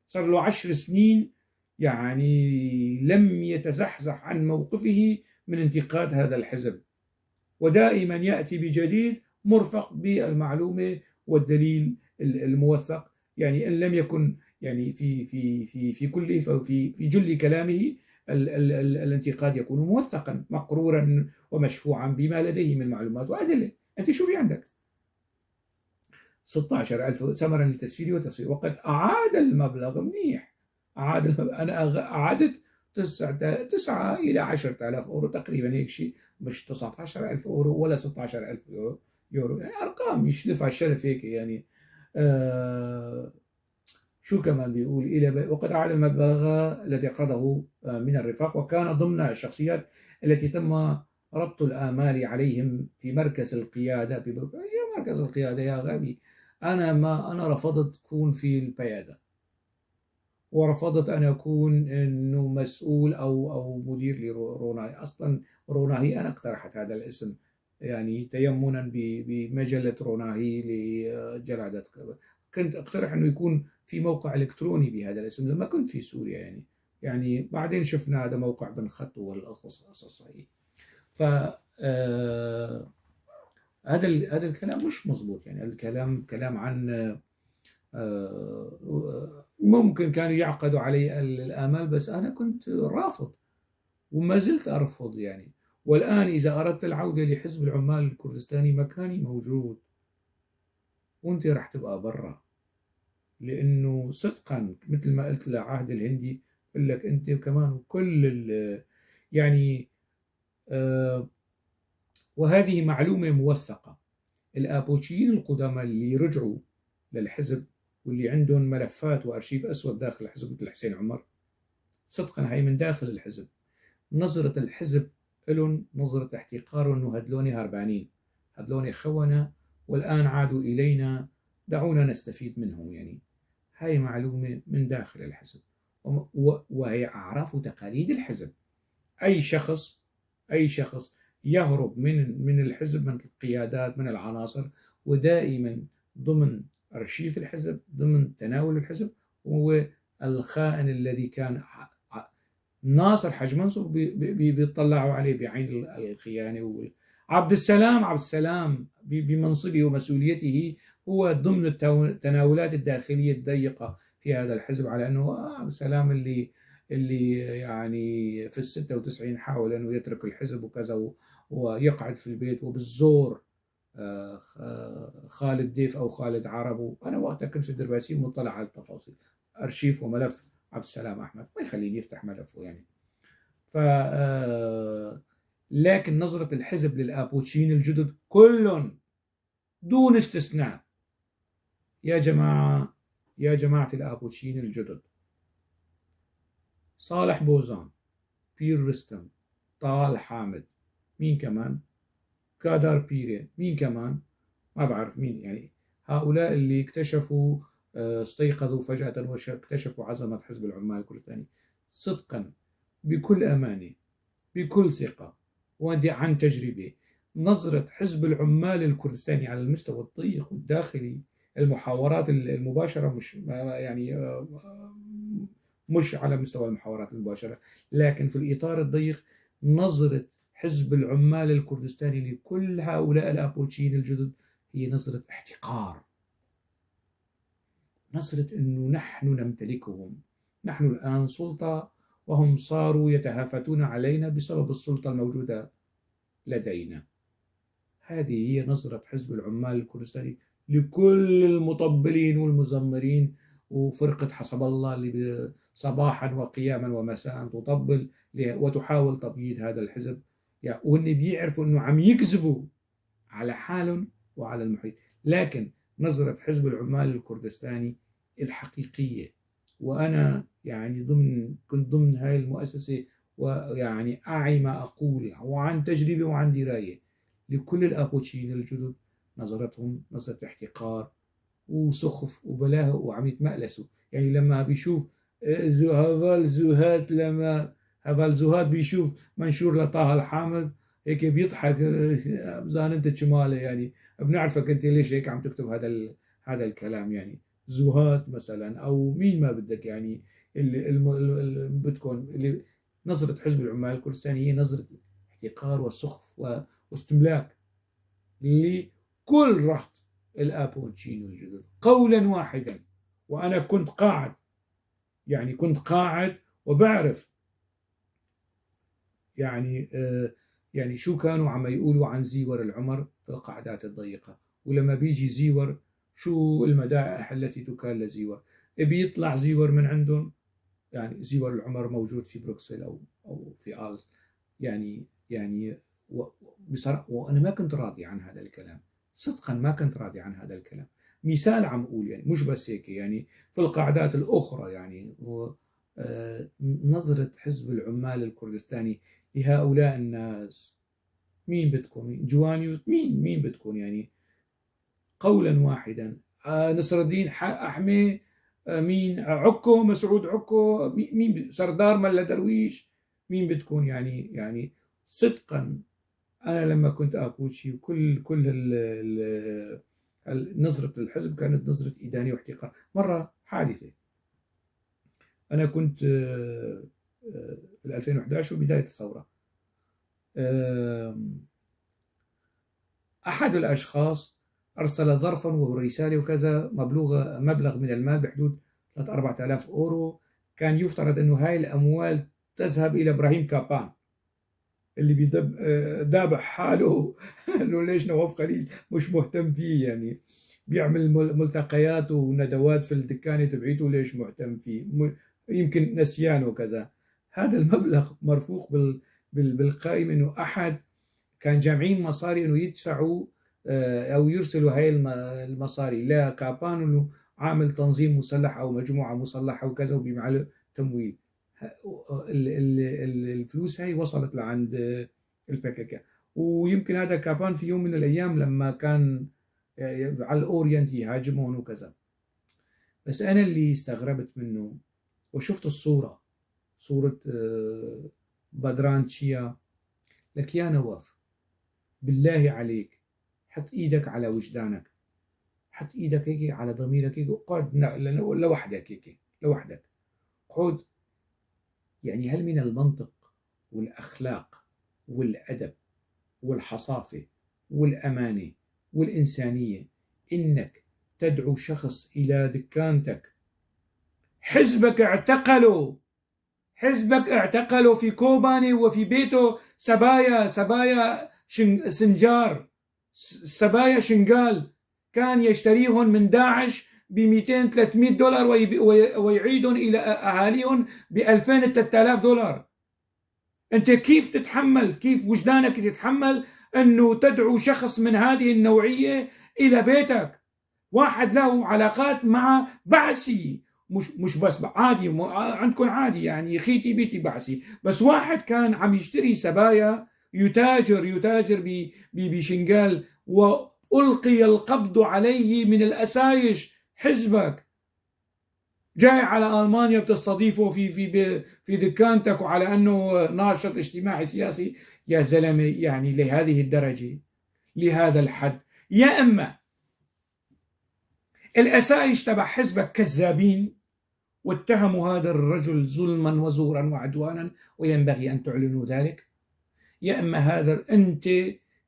صار له 10 سنين يعني لم يتزحزح عن موقفه من انتقاد هذا الحزب، ودائما يأتي بجديد مرفق بالمعلومة والدليل الموثق. يعني إن لم يكن يعني في في في في كل في في جل كلامه ال ال ال الانتقاد يكون موثقا مقرورا ومشفوعا بما لديه من معلومات وأدلة. أنت شو في عندك؟ 16,000 ثمرا لتسفيره وتصفيره، وقد أعاد المبلغ. منيح، أعاد المبلغ. أنا أعادت 9 إلى 10,000 أورو تقريبا، هيك شيء، مش 19,000 أورو ولا 16,000 يورو، يعني أرقام يشلف على الشلف هيك يعني. شو كمان بيقول؟ إلى وقد أعاد المبلغ الذي قرضه من الرفاق، وكان ضمن الشخصيات التي تم ربط الآمال عليهم في مركز القيادة. مركز القيادة يا غبي، أنا رفضت أكون في القيادة، ورفضت أن أكون إنه مسؤول أو مدير لروناهي. أصلا روناهي أنا اقترحت هذا الاسم يعني تيمنا بمجلة روناهي لجلادة. كنت أقترح إنه يكون في موقع إلكتروني بهذا الاسم لما كنت في سوريا يعني بعدين شفنا هذا موقع بنخط والقصص هي. ف هذا الكلام مش مزبوط. يعني الكلام كلام عن ممكن كانوا يعقدوا علي الآمال، بس أنا كنت رافض وما زلت أرفض يعني. والآن إذا أردت العودة لحزب العمال الكردستاني مكاني موجود، وأنت رح تبقى برا، لأنه صدقا مثل ما قلت لعهد الهندي، بقول لك أنت كمان وكل يعني وهذه معلومة موثقة. الآبوتشيين القدامى اللي رجعوا للحزب واللي عندهم ملفات وأرشيف أسود داخل الحزب مثل حسين عمر، صدقا هي من داخل الحزب. نظرة الحزب لهم نظرة احتقار، انه هدلوني هربانين، هدلوني خونة، والآن عادوا إلينا، دعونا نستفيد منهم. يعني هاي معلومة من داخل الحزب، وهي أعراف وتقاليد الحزب. أي شخص يهرب من الحزب، من القيادات، من العناصر، ودائما ضمن أرشيف الحزب، ضمن تناول الحزب، هو الخائن الذي كان ناصر حاج منصور بيطلعوا عليه بعين الخيانة. عبد السلام بمنصبه ومسؤوليته هو ضمن التناولات الداخلية الضيقة في هذا الحزب، على أنه عبد السلام اللي يعني في 96 حاول أنه يترك الحزب وكذا ويقعد في البيت، وبالزور خالد ديف أو خالد عربو. أنا وقتها كنت في الدرباسية مطلع على التفاصيل، أرشيف وملف عبد السلام أحمد، ما يخليني يفتح ملفه يعني. ف لكن نظرة الحزب للآبوتشيين الجدد كلهم دون استثناء، يا جماعة، يا جماعة الآبوتشيين الجدد، صالح بوزان، بير رستم، طال حامد، مين كمان، كادر بيري، مين كمان، ما بعرف مين. يعني هؤلاء اللي اكتشفوا، استيقظوا فجأة واكتشفوا عظمة حزب العمال الكردستاني. صدقا بكل أمانة، بكل ثقة، وعن تجربة، نظرة حزب العمال الكردستاني على المستوى الضيق والداخلي، المحاورات المباشرة، مش يعني مش على مستوى المحاورات المباشرة، لكن في الإطار الضيق، نظرة حزب العمال الكردستاني لكل هؤلاء الأبوتشيين الجدد هي نظرة احتقار، نظرة أنه نحن نمتلكهم، نحن الآن سلطة، وهم صاروا يتهافتون علينا بسبب السلطة الموجودة لدينا. هذه هي نظرة حزب العمال الكردستاني لكل المطبلين والمزمرين وفرقة حسب الله اللي صباحا وقياما ومساء تطبل وتحاول تبييض هذا الحزب، يعني وهن بيعرفوا انه عم يكذبوا على حالهم وعلى المحيط. لكن نظرة حزب العمال الكردستاني الحقيقية، وأنا يعني كنت ضمن هاي المؤسسة، ويعني أعي ما أقول وعن تجربة وعن دراية، لكل الأبوتشيين الجدد نظرتهم نظرة احتقار وسخف وبلاهة وعم يتمألسوا. يعني لما بيشوف هافال زوهات، لما هافال زوهات بيشوف منشور لطه الحامد هيك بيضحك، زان انت شمالي، يعني بنعرفك انت ليش هيك عم تكتب هذا الكلام. يعني زوهات مثلا او مين ما بدك، يعني اللي بدكم، اللي نظرة حزب العمال الكردستاني هي نظرة احتقار وسخف واستملاك لكل رهط الابوتشين الجدد قولا واحدا. وانا كنت قاعد، يعني كنت قاعد وبعرف يعني يعني شو كانوا عم يقولوا عن زيور العمر في القعدات الضيقة، ولما بيجي زيور شو المدائح التي تكال لزيور، بيطلع زيور من عندهم. يعني زيور العمر موجود في بروكسل أو في آلس، يعني بصراحة وأنا ما كنت راضي عن هذا الكلام، صدقا ما كنت راضي عن هذا الكلام. مثال عم أقول، يعني مش بس هيك، يعني في القعدات الأخرى، يعني نظرة حزب العمال الكردستاني لهؤلاء الناس، مين بدكم جوانيوس، مين بدكم، يعني قولا واحدا، نصر الدين أحمي، مين عكو، مسعود عكو، مين سردار ملا درويش، مين بدكم. يعني صدقا أنا لما كنت أبوتشي وكل كل نظرة الحزب كانت نظرة إدانة واحتقار. مرة حادثة، أنا كنت في 2011 وبداية الثورة، أحد الأشخاص أرسل ظرفا ورسالة وكذا مبلغ من المال بحدود 3-4 آلاف أورو. كان يفترض أنه هاي الأموال تذهب إلى إبراهيم كابان اللي دابح حاله انه ليش نواف خليل مش مهتم فيه، يعني بيعمل ملتقيات وندوات في الدكانة تبعيته، ليش مهتم فيه، يمكن نسيان وكذا. هذا المبلغ مرفوق بالقائمة انه احد كان جامعين مصاري انه يدفعوا او يرسلوا هاي المصاري لكابان انه عامل تنظيم مسلح او مجموعة مسلحة وكذا وبيعمل تمويل. الفلوس هاي وصلت لعند البككة. ويمكن هذا كابان في يوم من الايام لما كان على الاورينت يهاجمهم وكذا. بس انا اللي استغربت منه وشفت الصورة، صورة بدران تشيا، لك يا نواف بالله عليك حط ايدك على وجدانك، حط ايدك هيك على ضميرك هيك، اقعد لوحدك هيك لوحدك، اقعد. يعني هل من المنطق والأخلاق والأدب والحصافة والأمانة والإنسانية إنك تدعو شخص إلى دكانتك؟ حزبك اعتقلوا، حزبك اعتقلوا في كوباني وفي بيته سبايا سنجار، سبايا شنغال، كان يشتريهم من داعش ب 200-300 دولار ويعيدهم الى اهاليهم ب 2000-3000 دولار. انت كيف تتحمل، كيف وجدانك تتحمل انه تدعو شخص من هذه النوعية الى بيتك؟ واحد له علاقات مع بعثي، مش بس عادي عندكم عادي، يعني خيتي بيتي بعثي، بس واحد كان عم يشتري سبايا، يتاجر بشنغال، وألقي القبض عليه من الأسايش. حزبك جاي على ألمانيا بتستضيفه في في في دكانتك وعلى أنه ناشط اجتماعي سياسي. يا زلمة، يعني لهذه الدرجة، لهذا الحد، يا إما الأسايش تبع حزبك كذابين واتهموا هذا الرجل ظلما وزورا وعدوانا وينبغي أن تعلنوا ذلك، يا إما هذا أنت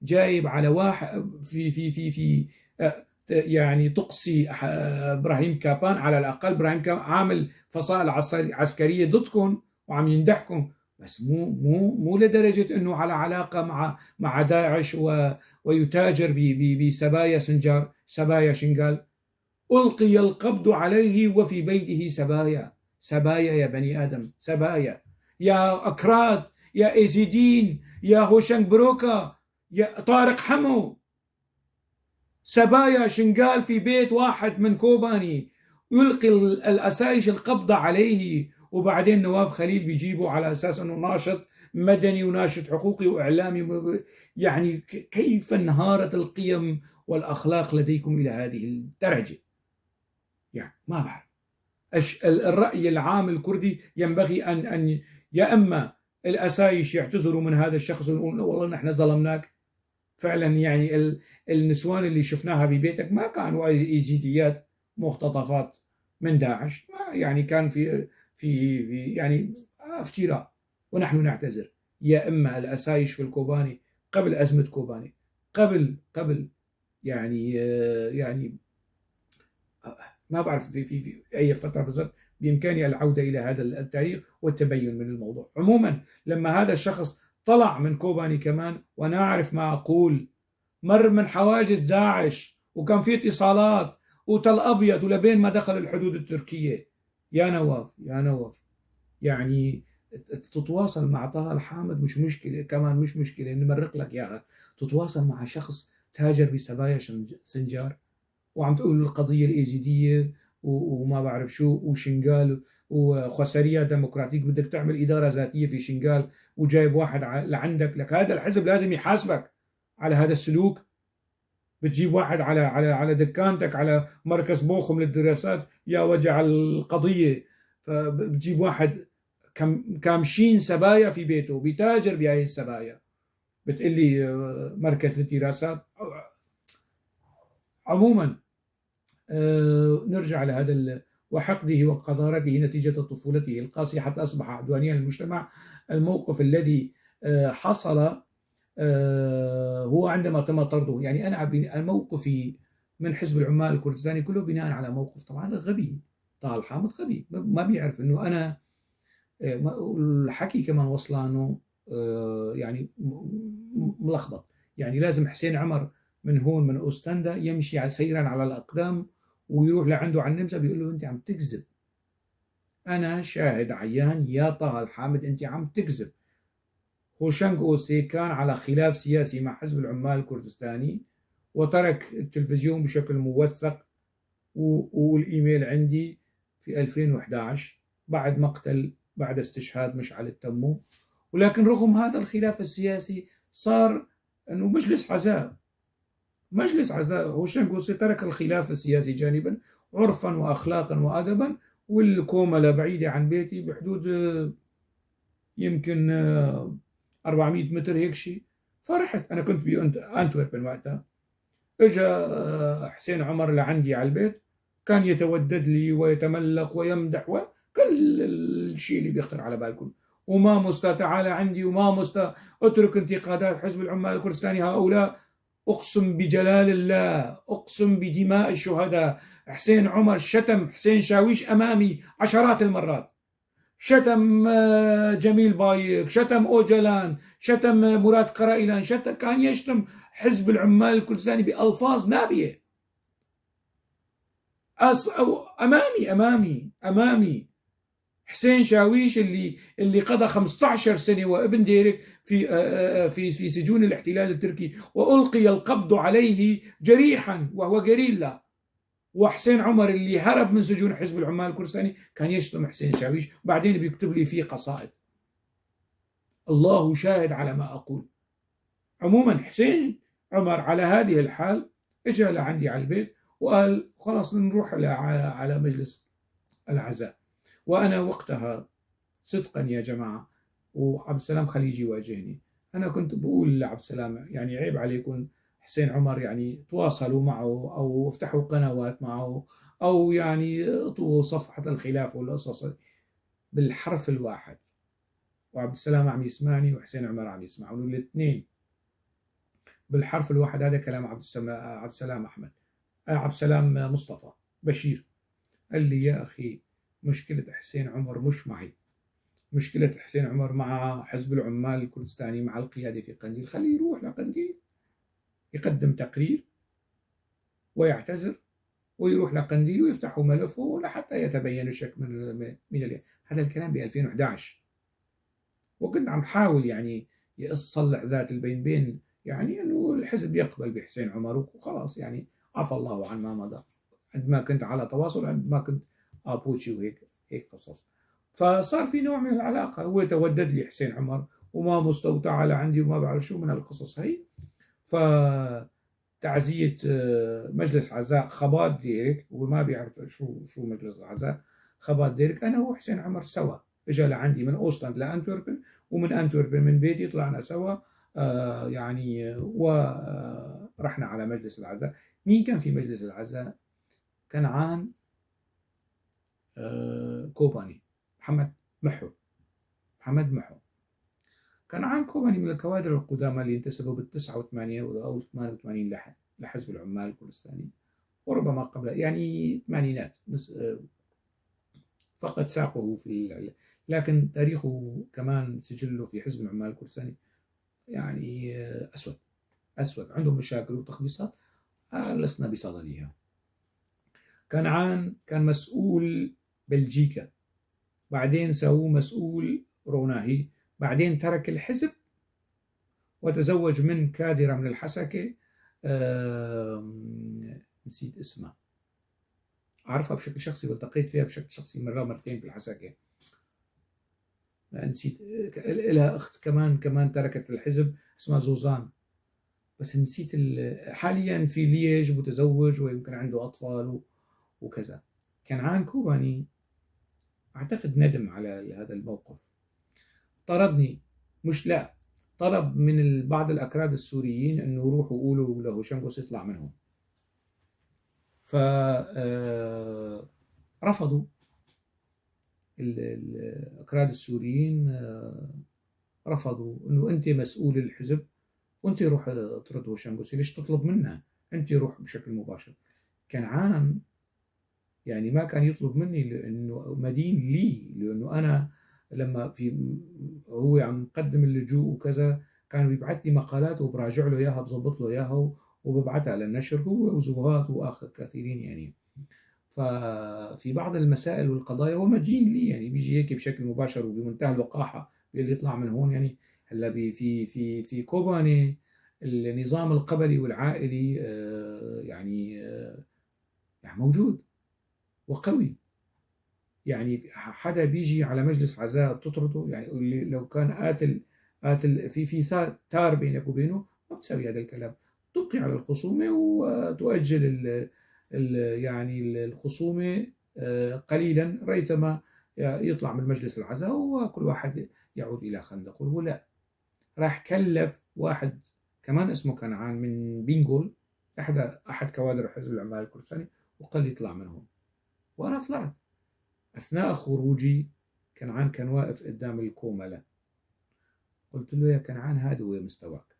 جايب على واحد في في في في يعني تقصي ابراهيم كابان، على الاقل ابراهيم كابان عامل فصائل عسكريه ضدكم وعم يندحكم، بس مو لدرجه انه على علاقه مع داعش ويتاجر بسبايا سنجار، سبايا شنغال. ألقي القبض عليه وفي بيته سبايا. سبايا يا بني آدم، سبايا يا أكراد، يا إيزيدين، يا هوشنگ بروكا، يا طارق حمو. سبايا شنغال في بيت واحد من كوباني، يلقي الأسايش القبض عليه. وبعدين نواف خليل بيجيبه على أساس أنه ناشط مدني وناشط حقوقي وإعلامي. يعني كيف انهارت القيم والأخلاق لديكم إلى هذه الدرجة؟ يعني ما بعرف. الرأي العام الكردي ينبغي أن يا إما الأسايش يعتذروا من هذا الشخص ويقولوا والله نحن ظلمناك فعلا، يعني النسوان اللي شفناها ببيتك ما كانوا إيزيديات مختطفات من داعش، يعني كان في في في يعني افتراء، ونحن نعتذر. يا إما الأسايش في الكوباني قبل أزمة كوباني، قبل يعني ما بعرف في أي فترة بالضبط، بإمكاني العودة إلى هذا التاريخ والتبين من الموضوع. عموما لما هذا الشخص طلع من كوباني كمان، وأنا أعرف ما أقول، مر من حواجز داعش وكان في اتصالات وتل أبيض ولبين ما دخل الحدود التركية. يا نواف، يا نواف، يعني تتواصل مع طه الحامد مش مشكلة، كمان مش مشكلة نمرق لك إياها. تتواصل مع شخص تاجر بسبايا سنجار وعم تقول القضية الإيزيدية وما بعرف شو وشنغال وخسرية ديمقراطيك، بدك تعمل إدارة ذاتية في شنغال وجايب واحد لعندك. لك هذا الحزب لازم يحاسبك على هذا السلوك. بتجيب واحد على على على دكانتك، على مركز بوخم للدراسات، يا وجع القضية، فبتجيب واحد كامشين سبايا في بيته بيتاجر بهاي السبايا، بتقلي مركز للدراسات. عموما نرجع لهذا وحقده وقذارته نتيجة طفولته القاسية حتى أصبح عدوانيا للمجتمع. الموقف الذي حصل هو عندما تم طرده. يعني أنا موقفي من حزب العمال الكردستاني كله بناء على موقف، طبعا غبي، طه الحامد غبي، ما بيعرف إنه أنا الحكي كمان وصلانه يعني ملخبط. يعني لازم حسين عمر من هون من أوستندا يمشي سيرا على الأقدام ويروح لعنده على النمسا بيقول له أنت عم تكذب، أنا شاهد عيان يا طه الحامد أنت عم تكذب. هوشنگ أوسي كان على خلاف سياسي مع حزب العمال الكردستاني وترك التلفزيون بشكل موثق، والإيميل عندي في 2011 بعد مقتل، بعد استشهاد مشعل التمو. ولكن رغم هذا الخلاف السياسي صار أنه مجلس عزاء، مجلس عزاء. هوشنگ أوسي ترك الخلاف السياسي جانبا عرفا وأخلاقا وأدبا، والكوملة بعيدة عن بيتي بحدود يمكن 400 متر هيك شيء. فرحت، أنا كنت بأنتوربن وقتها. إجا حسين عمر لعندي على البيت، كان يتودد لي ويتملق ويمدح وكل الشيء اللي بيخطر على بالكم. وما مستا تعال عندي، وما مستا اترك انتقادات حزب العمال الكردستاني هؤلاء. أقسم بجلال الله، أقسم بدماء الشهداء، حسين عمر شتم حسين شاويش أمامي عشرات المرات، شتم جميل بايك، شتم أوجلان، شتم مراد قرائلان، شتم، كان يشتم حزب العمال الكردستاني بألفاظ نابية أو أمامي أمامي أمامي. حسين شاويش اللي قضى 15 سنة وابن ديرك في في في سجون الاحتلال التركي، وألقي القبض عليه جريحا وهو جريلا. وحسين عمر اللي هرب من سجون حزب العمال الكردستاني كان يشتم حسين شاويش، بعدين بيكتب لي فيه قصائد. الله شاهد على ما أقول. عموما حسين عمر على هذه الحال اجى لعندي على البيت وقال خلاص نروح على مجلس العزاء. وأنا وقتها صدقا يا جماعة، وعبد السلام خليجي واجهني، أنا كنت بقول لعبد السلام يعني عيب عليكم حسين عمر، يعني تواصلوا معه أو افتحوا قنوات معه أو يعني اطووا صفحة الخلاف والقصص بالحرف الواحد. وعبد السلام عم يسمعني وحسين عمر عم يسمعني، الاثنين بالحرف الواحد. هذا كلام عبد السلام أحمد، عبد السلام مصطفى بشير. قال لي يا أخي مشكلة حسين عمر مش معي، مشكلة حسين عمر مع حزب العمال الكردستاني، مع القيادة في قنديل. خليه يروح لقنديل يقدم تقرير ويعتذر ويروح لقنديل ويفتحوا ملفه لحتى يتبين الشك من هذا الكلام ب 2011. وكنت عم حاول يعني يصلح ذات البين بين، يعني انه الحزب يقبل بحسين عمر وخلاص، يعني عفى الله عن ما مضى، عندما كنت على تواصل، عندما كنت ابوتشي وهيك هيك قصص. فصار في نوع من العلاقة، هو تودد لي حسين عمر وما مستوى لعندي وما بعرف شو من القصص هي. فتعزية مجلس عزاء خبات ديرك، وما بيعرف شو مجلس العزاء خبات ديرك، أنا وحسين عمر سوا، اجى لعندي من أوستند لأنتوربن، ومن أنتوربن من بيتي طلعنا سوا، يعني ورحنا على مجلس العزاء. مين كان في مجلس العزاء؟ كنعان كوباني، محمد محو، محمد محو. كنعان كوباني من الكوادر القدامى اللي انتسبوا بال 89 أو 88 لحزب العمال الكردستاني، وربما قبل يعني ثمانينات، فقد ساقه في، لكن تاريخه كمان سجله في حزب العمال الكردستاني يعني أسود أسود، عندهم مشاكل وتخبيصات لسنا بصددها. كنعان كان مسؤول بلجيكا، بعدين سووه مسؤول روناهي، بعدين ترك الحزب وتزوج من كادرة من الحسكة، نسيت اسمها، أعرفها بشكل شخصي والتقيت فيها بشكل شخصي مرة مرتين بالحسكة، نسيت. لها أخت كمان تركت الحزب اسمها زوزان، بس نسيت. حاليا في ليج متزوج ويمكن عنده أطفال وكذا. كنعان كوباني أعتقد ندم على هذا الموقف، طردني، مش لا، طلب من بعض الأكراد السوريين أنه روحوا قولوا له شنقوس يطلع منهم، فرفضوا الأكراد السوريين، رفضوا أنه أنت مسؤول الحزب وأنت روح اطرد هوشنغوسي، ليش تطلب منا؟ أنت روح بشكل مباشر. كنعان يعني ما كان يطلب مني لأنه مدين لي، لأنه أنا لما في هو عم قدم اللجوء وكذا كان بيبعث لي مقالات وبراجع له إياها، بظبط له إياها وببعثها للنشر، هو وزهات وآخر كثيرين يعني. ففي بعض المسائل والقضايا هو مدين لي، يعني بيجي هيك بشكل مباشر وبمنتهى الوقاحة اللي يطلع من هون. يعني هلا في في في كوباني النظام القبلي والعائلي يعني موجود وقوي، يعني حدا بيجي على مجلس عزاء بتطرده، يعني لو كان قاتل في ثار بينك وبينه ما بتسوي هذا الكلام، تبقي على الخصومة وتؤجل ال يعني الخصومة قليلا ريثما يطلع من مجلس العزاء وكل واحد يعود إلى خندقه. هو لا، راح كلف واحد كمان اسمه كنعان من بينغول، أحد كوادر حزب العمال الكردستاني، وقال لي اطلع منهم، وأنا طلعت. أثناء خروجي كنعان كان واقف قدام الكوملة، قلت له يا كنعان هذا هو مستواك،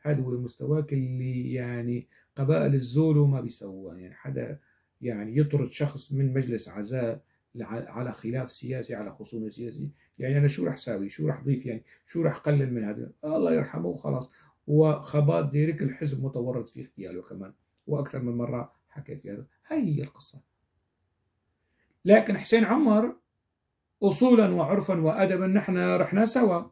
هذا هو مستواك اللي يعني قبائل الزولو ما بيسووها، يعني حدا يعني يطرد شخص من مجلس عزاء على خلاف سياسي، على خصومة سياسية، يعني أنا شو رح ساوي، شو رح ضيف، يعني شو رح قلل من هذا، الله يرحمه وخلاص. وخبات ديرك الحزب متورط في اغتياله كمان، وأكثر من مرة حكيت في هذا. هاي هي القصة. لكن حسين عمر أصولا وعرفا وأدبا نحن رحنا سوا،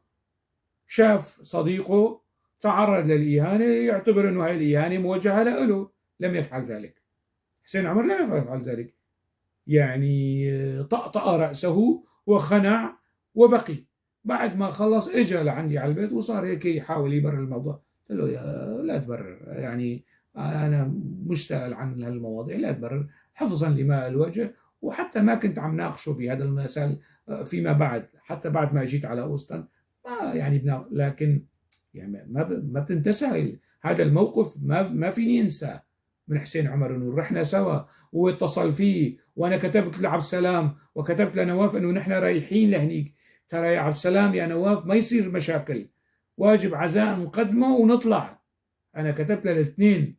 شاف صديقه تعرض للإهانة يعتبر أنه هاي الإهانة موجهة له، لم يفعل ذلك. حسين عمر لم يفعل ذلك، يعني طأطأ رأسه وخنع وبقي. بعد ما خلص اجى لعندي على البيت وصار هيك يحاول يبرر الموضوع. قلت له يا لا تبرر، يعني أنا مش سائل عن هالمواضيع، لا تبرر، حفظا لماء الوجه. وحتى ما كنت عم ناقشه بهذا المسألة فيما بعد، حتى بعد ما جيت على أوستن ما يعني لكن يعني ما بتنتسى هذا الموقف، ما فيني انساه من حسين عمر، انه رحنا سوا واتصل فيه، وانا كتبت لعبد السلام وكتبت لنواف انه نحن رايحين لهنيك، ترى يا عبد السلام يا نواف ما يصير مشاكل، واجب عزاء نقدمه ونطلع. انا كتبت للاثنين،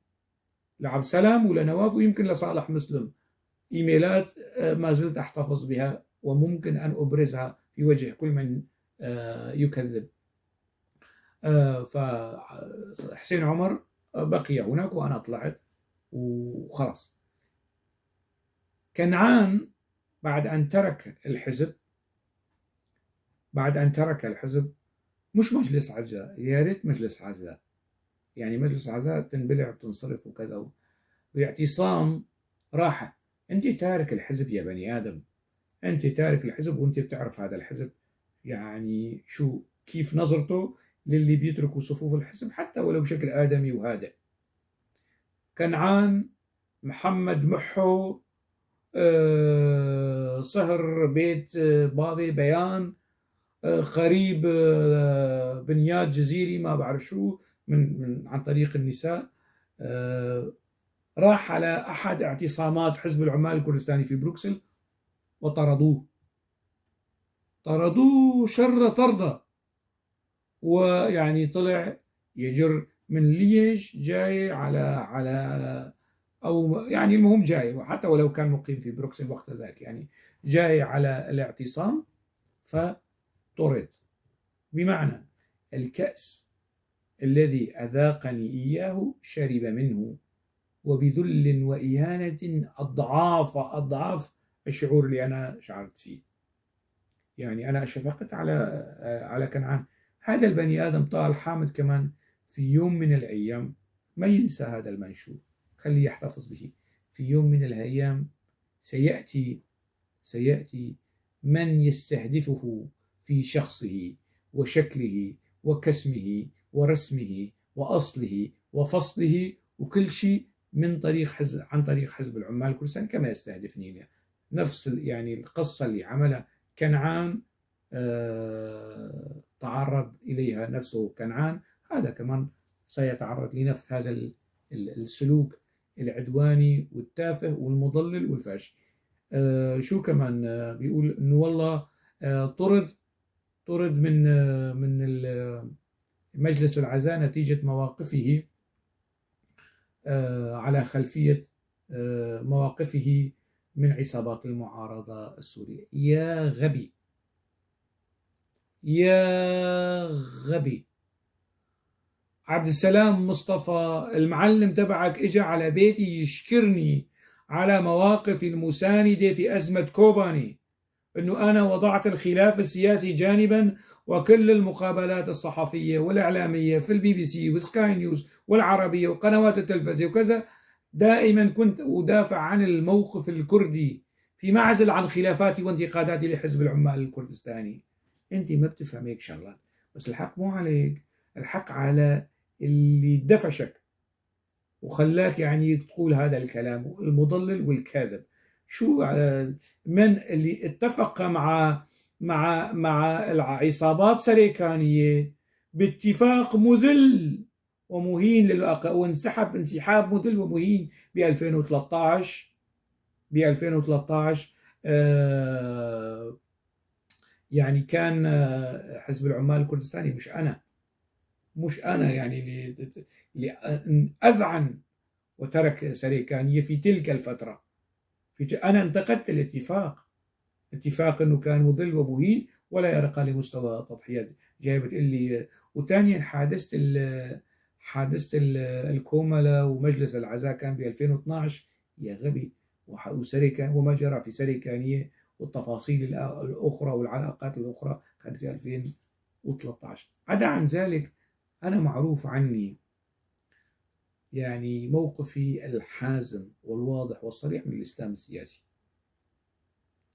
لعبد السلام ولنواف ويمكن لصالح مسلم، ايميلات ما زلت احتفظ بها وممكن ان ابرزها في وجه كل من يكذب. فحسين عمر بقي هناك وأنا طلعت. وخلاص. كنعان بعد أن ترك الحزب، بعد أن ترك الحزب، مش مجلس عزاء، يا ريت مجلس عزاء، يعني مجلس عزاء تنبلع وتنصرف وكذا، واعتصام راحة. أنت تارك الحزب يا بني آدم، أنت تارك الحزب وأنت بتعرف هذا الحزب يعني شو كيف نظرته للي بيتركوا صفوف الحزب حتى ولو بشكل آدمي وهادئ. كنعان محمد محو صهر بيت باضي بيان، قريب بنيات جزيري ما بعرف شو من عن طريق النساء، راح على أحد اعتصامات حزب العمال الكردستاني في بروكسل وطردوه، طردوه شر طردة، ويعني طلع يجر من ليش جاي على أو يعني المهم جاي، حتى ولو كان مقيم في بروكسل وقت ذاك، يعني جاي على الاعتصام فطرد. بمعنى الكأس الذي أذاقني إياه شرب منه، وبذل وإهانة أضعاف أضعاف الشعور اللي أنا شعرت فيه. يعني أنا شفقت على كنعان، هذا البني آدم طال حامد كمان في يوم من الأيام ما ينسى هذا المنشور، خليه يحتفظ به. في يوم من الأيام سيأتي من يستهدفه في شخصه وشكله وكسمه ورسمه وأصله وفصله وكل شيء من طريق حزب، عن طريق حزب العمال الكردستاني كما يستهدفني. نفس يعني القصة اللي عملها كنعان تعرض إليها نفسه كنعان، هذا كمان سيتعرض لنفس هذا السلوك العدواني والتافه والمضلل والفاشي. شو كمان بيقول إنه والله طرد من مجلس العزاء نتيجة مواقفه على خلفية مواقفه من عصابات المعارضة السورية. يا غبي، يا غبي، عبد السلام مصطفى المعلم تبعك اجى على بيتي يشكرني على مواقفي المساندة في أزمة كوباني، انه انا وضعت الخلاف السياسي جانبا، وكل المقابلات الصحفية والإعلامية في البي بي سي وسكاي نيوز والعربية وقنوات التلفزيون وكذا، دائما كنت أدافع عن الموقف الكردي في معزل عن خلافاتي وانتقاداتي لحزب العمال الكردستاني. انت ما بتفهم هيك شغلات، بس الحق مو عليك، الحق على اللي دفشك وخلاك يعني تقول هذا الكلام المضلل والكاذب. شو من اللي اتفق مع مع مع العصابات سريكانية باتفاق مذل ومهين للأق، وانسحب انسحاب مذل ومهين ب 2013، ب 2013 يعني كان حزب العمال الكردستاني، مش أنا يعني اللي أذعن وترك سريكانية في تلك الفترة. أنا انتقدت الاتفاق، اتفاق أنه كان مضل ومهين ولا يرقى لمستوى التضحيات. جاي بتقول لي، وثانيا حادثة الكوملة ومجلس العزاء كان ب 2012 يا غبي، وسريكان وما جرى في سريكانية والتفاصيل الأخرى والعلاقات الأخرى كانت في 2013. عدا عن ذلك أنا معروف عني يعني موقفي الحازم والواضح والصريح من الإسلام السياسي.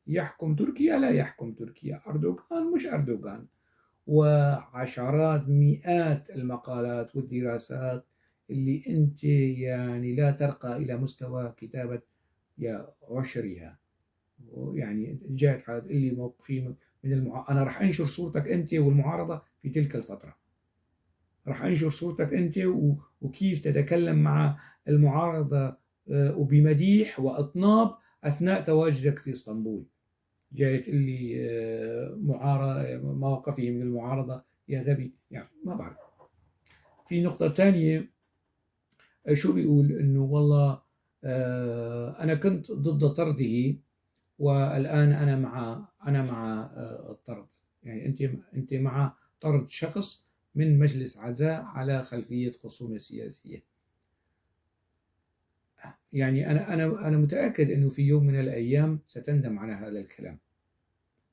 يحكم تركيا لا يحكم تركيا، أردوغان مش أردوغان، وعشرات مئات المقالات والدراسات اللي أنت يعني لا ترقى إلى مستوى كتابة يا عشرها. يعني جاءت اللي موقفي من أنا راح أنشر صورتك أنت والمعارضة في تلك الفترة، راح أنشر صورتك أنت وكيف تتكلم مع المعارضة وبمديح وإطناب أثناء تواجدك في اسطنبول. جاي تقول لي معارضة، مواقفه من المعارضة يا غبي، يعني ما بعرف. في نقطة ثانية شو بيقول؟ إنه والله أنا كنت ضد طرده والآن أنا مع الطرد. يعني أنت مع طرد شخص من مجلس عزاء على خلفية خصومة سياسية. يعني أنا متأكد أنه في يوم من الأيام ستندم على هذا الكلام،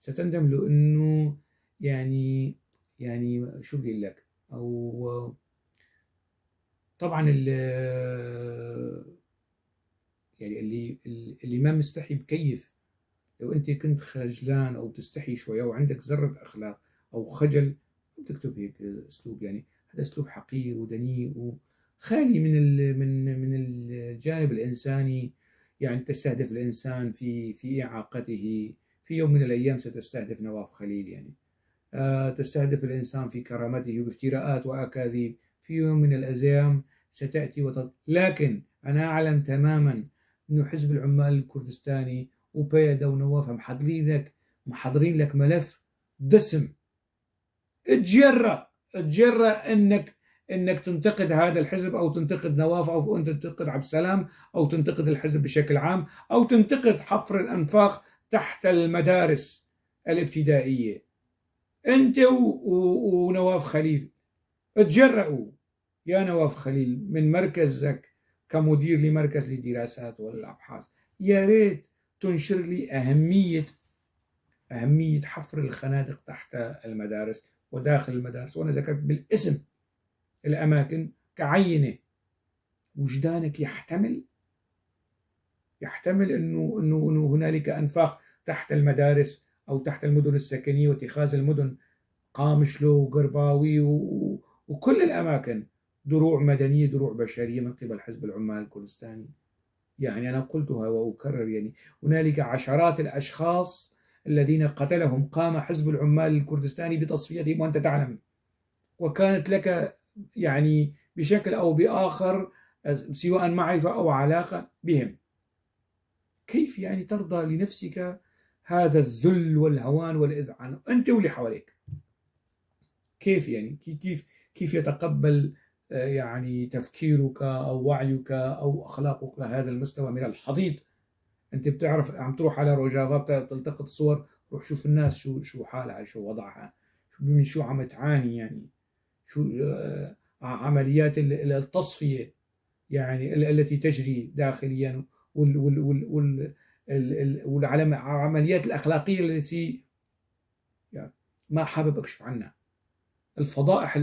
ستندم لأنه يعني شو بدي أقول لك، أو طبعا يعني اللي ما مستحي بكيف. لو أنت كنت خجلان أو تستحي شوي أو عندك ذرة أخلاق أو خجل بتكتب هيك أسلوب، يعني هذا أسلوب حقير ودنيء وخالي من الجانب الإنساني. يعني تستهدف الإنسان في إعاقته، في يوم من الأيام ستستهدف نواف خليل، يعني تستهدف الإنسان في كرامته بافتراءات وأكاذيب، في يوم من الأيام ستأتي لكن أنا أعلم تماما أنه حزب العمال الكردستاني وبيدا ونواف محضرين لك ملف دسم. اتجرأ انك تنتقد هذا الحزب او تنتقد نواف او انت تنتقد عبد السلام او تنتقد الحزب بشكل عام او تنتقد حفر الانفاق تحت المدارس الابتدائية. انت ونواف خليل اتجرأوا يا نواف خليل من مركزك كمدير لمركز للدراسات والابحاث، يا ريت تنشر لي أهمية حفر الخنادق تحت المدارس وداخل المدارس، وأنا ذكرت بالاسم الأماكن كعينة. وجدانك يحتمل إنه هنالك أنفاق تحت المدارس أو تحت المدن السكنية واتخاذ المدن قامشلو وقرباوي وكل الأماكن دروع مدنية، دروع بشرية من قبل حزب العمال الكردستاني. يعني أنا قلتها وأكرر، يعني هنالك عشرات الأشخاص الذين قتلهم قام حزب العمال الكردستاني بتصفيتهم وأنت تعلم، وكانت لك يعني بشكل أو بآخر سواء معرفة أو علاقة بهم. كيف يعني ترضى لنفسك هذا الذل والهوان والإذعان أنت واللي حواليك؟ كيف يعني كيف يتقبل يعني تفكيرك أو وعيك أو أخلاقك لهذا المستوى من الحضيض؟ أنت بتعرف عم تروح على روجافا بتلتقط صور، روح شوف الناس شو حالها، شو وضعها، من شو عم تعاني، يعني شو عمليات التصفية يعني التي تجري داخليا والعمليات الأخلاقية التي يعني ما حابب أكشف عنها، الفضائح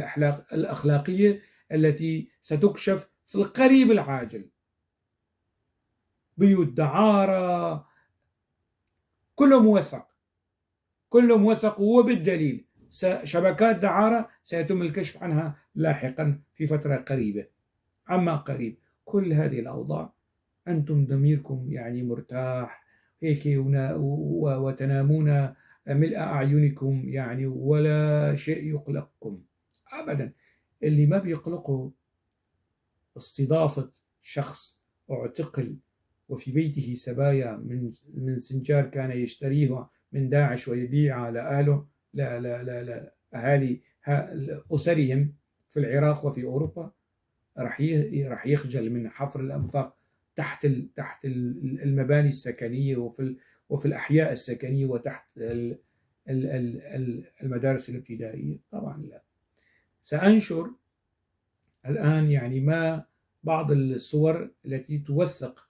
الأخلاقية التي ستكشف في القريب العاجل، بيوت دعارة، كله موثق، كله موثق وبالدليل. شبكات دعارة سيتم الكشف عنها لاحقا في فترة قريبة عما قريب. كل هذه الأوضاع أنتم ضميركم يعني مرتاح هيك وتنامون ملء أعينكم يعني ولا شيء يقلقكم أبدا. اللي ما بيقلقه استضافة شخص اعتقل وفي بيته سبايا من سنجار كان يشتريها من داعش ويبيعها لأهله، لا لا لا لا أهالي أسرهم في العراق وفي أوروبا، راح يخجل من حفر الأنفاق تحت المباني السكنية وفي الأحياء السكنية وتحت المدارس الابتدائية؟ طبعا لا. سأنشر الآن يعني ما بعض الصور التي توثق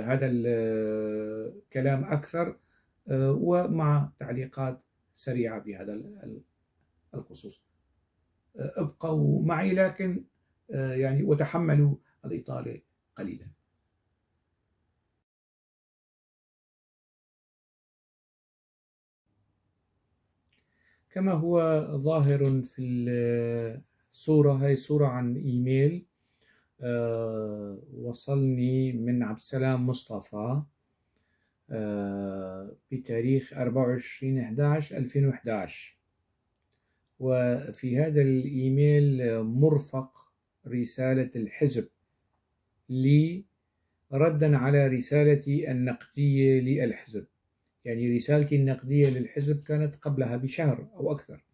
هذا الكلام أكثر، ومع تعليقات سريعة بهذا الخصوص. ابقوا معي لكن يعني وتحملوا الإطالة قليلا. كما هو ظاهر في الصورة، هاي صورة عن إيميل وصلني من عبد السلام مصطفى بتاريخ 24/11/2011، وفي هذا الإيميل مرفق رسالة الحزب لي ردا على رسالتي النقدية للحزب. يعني رسالتي النقدية للحزب كانت قبلها بشهر أو أكثر،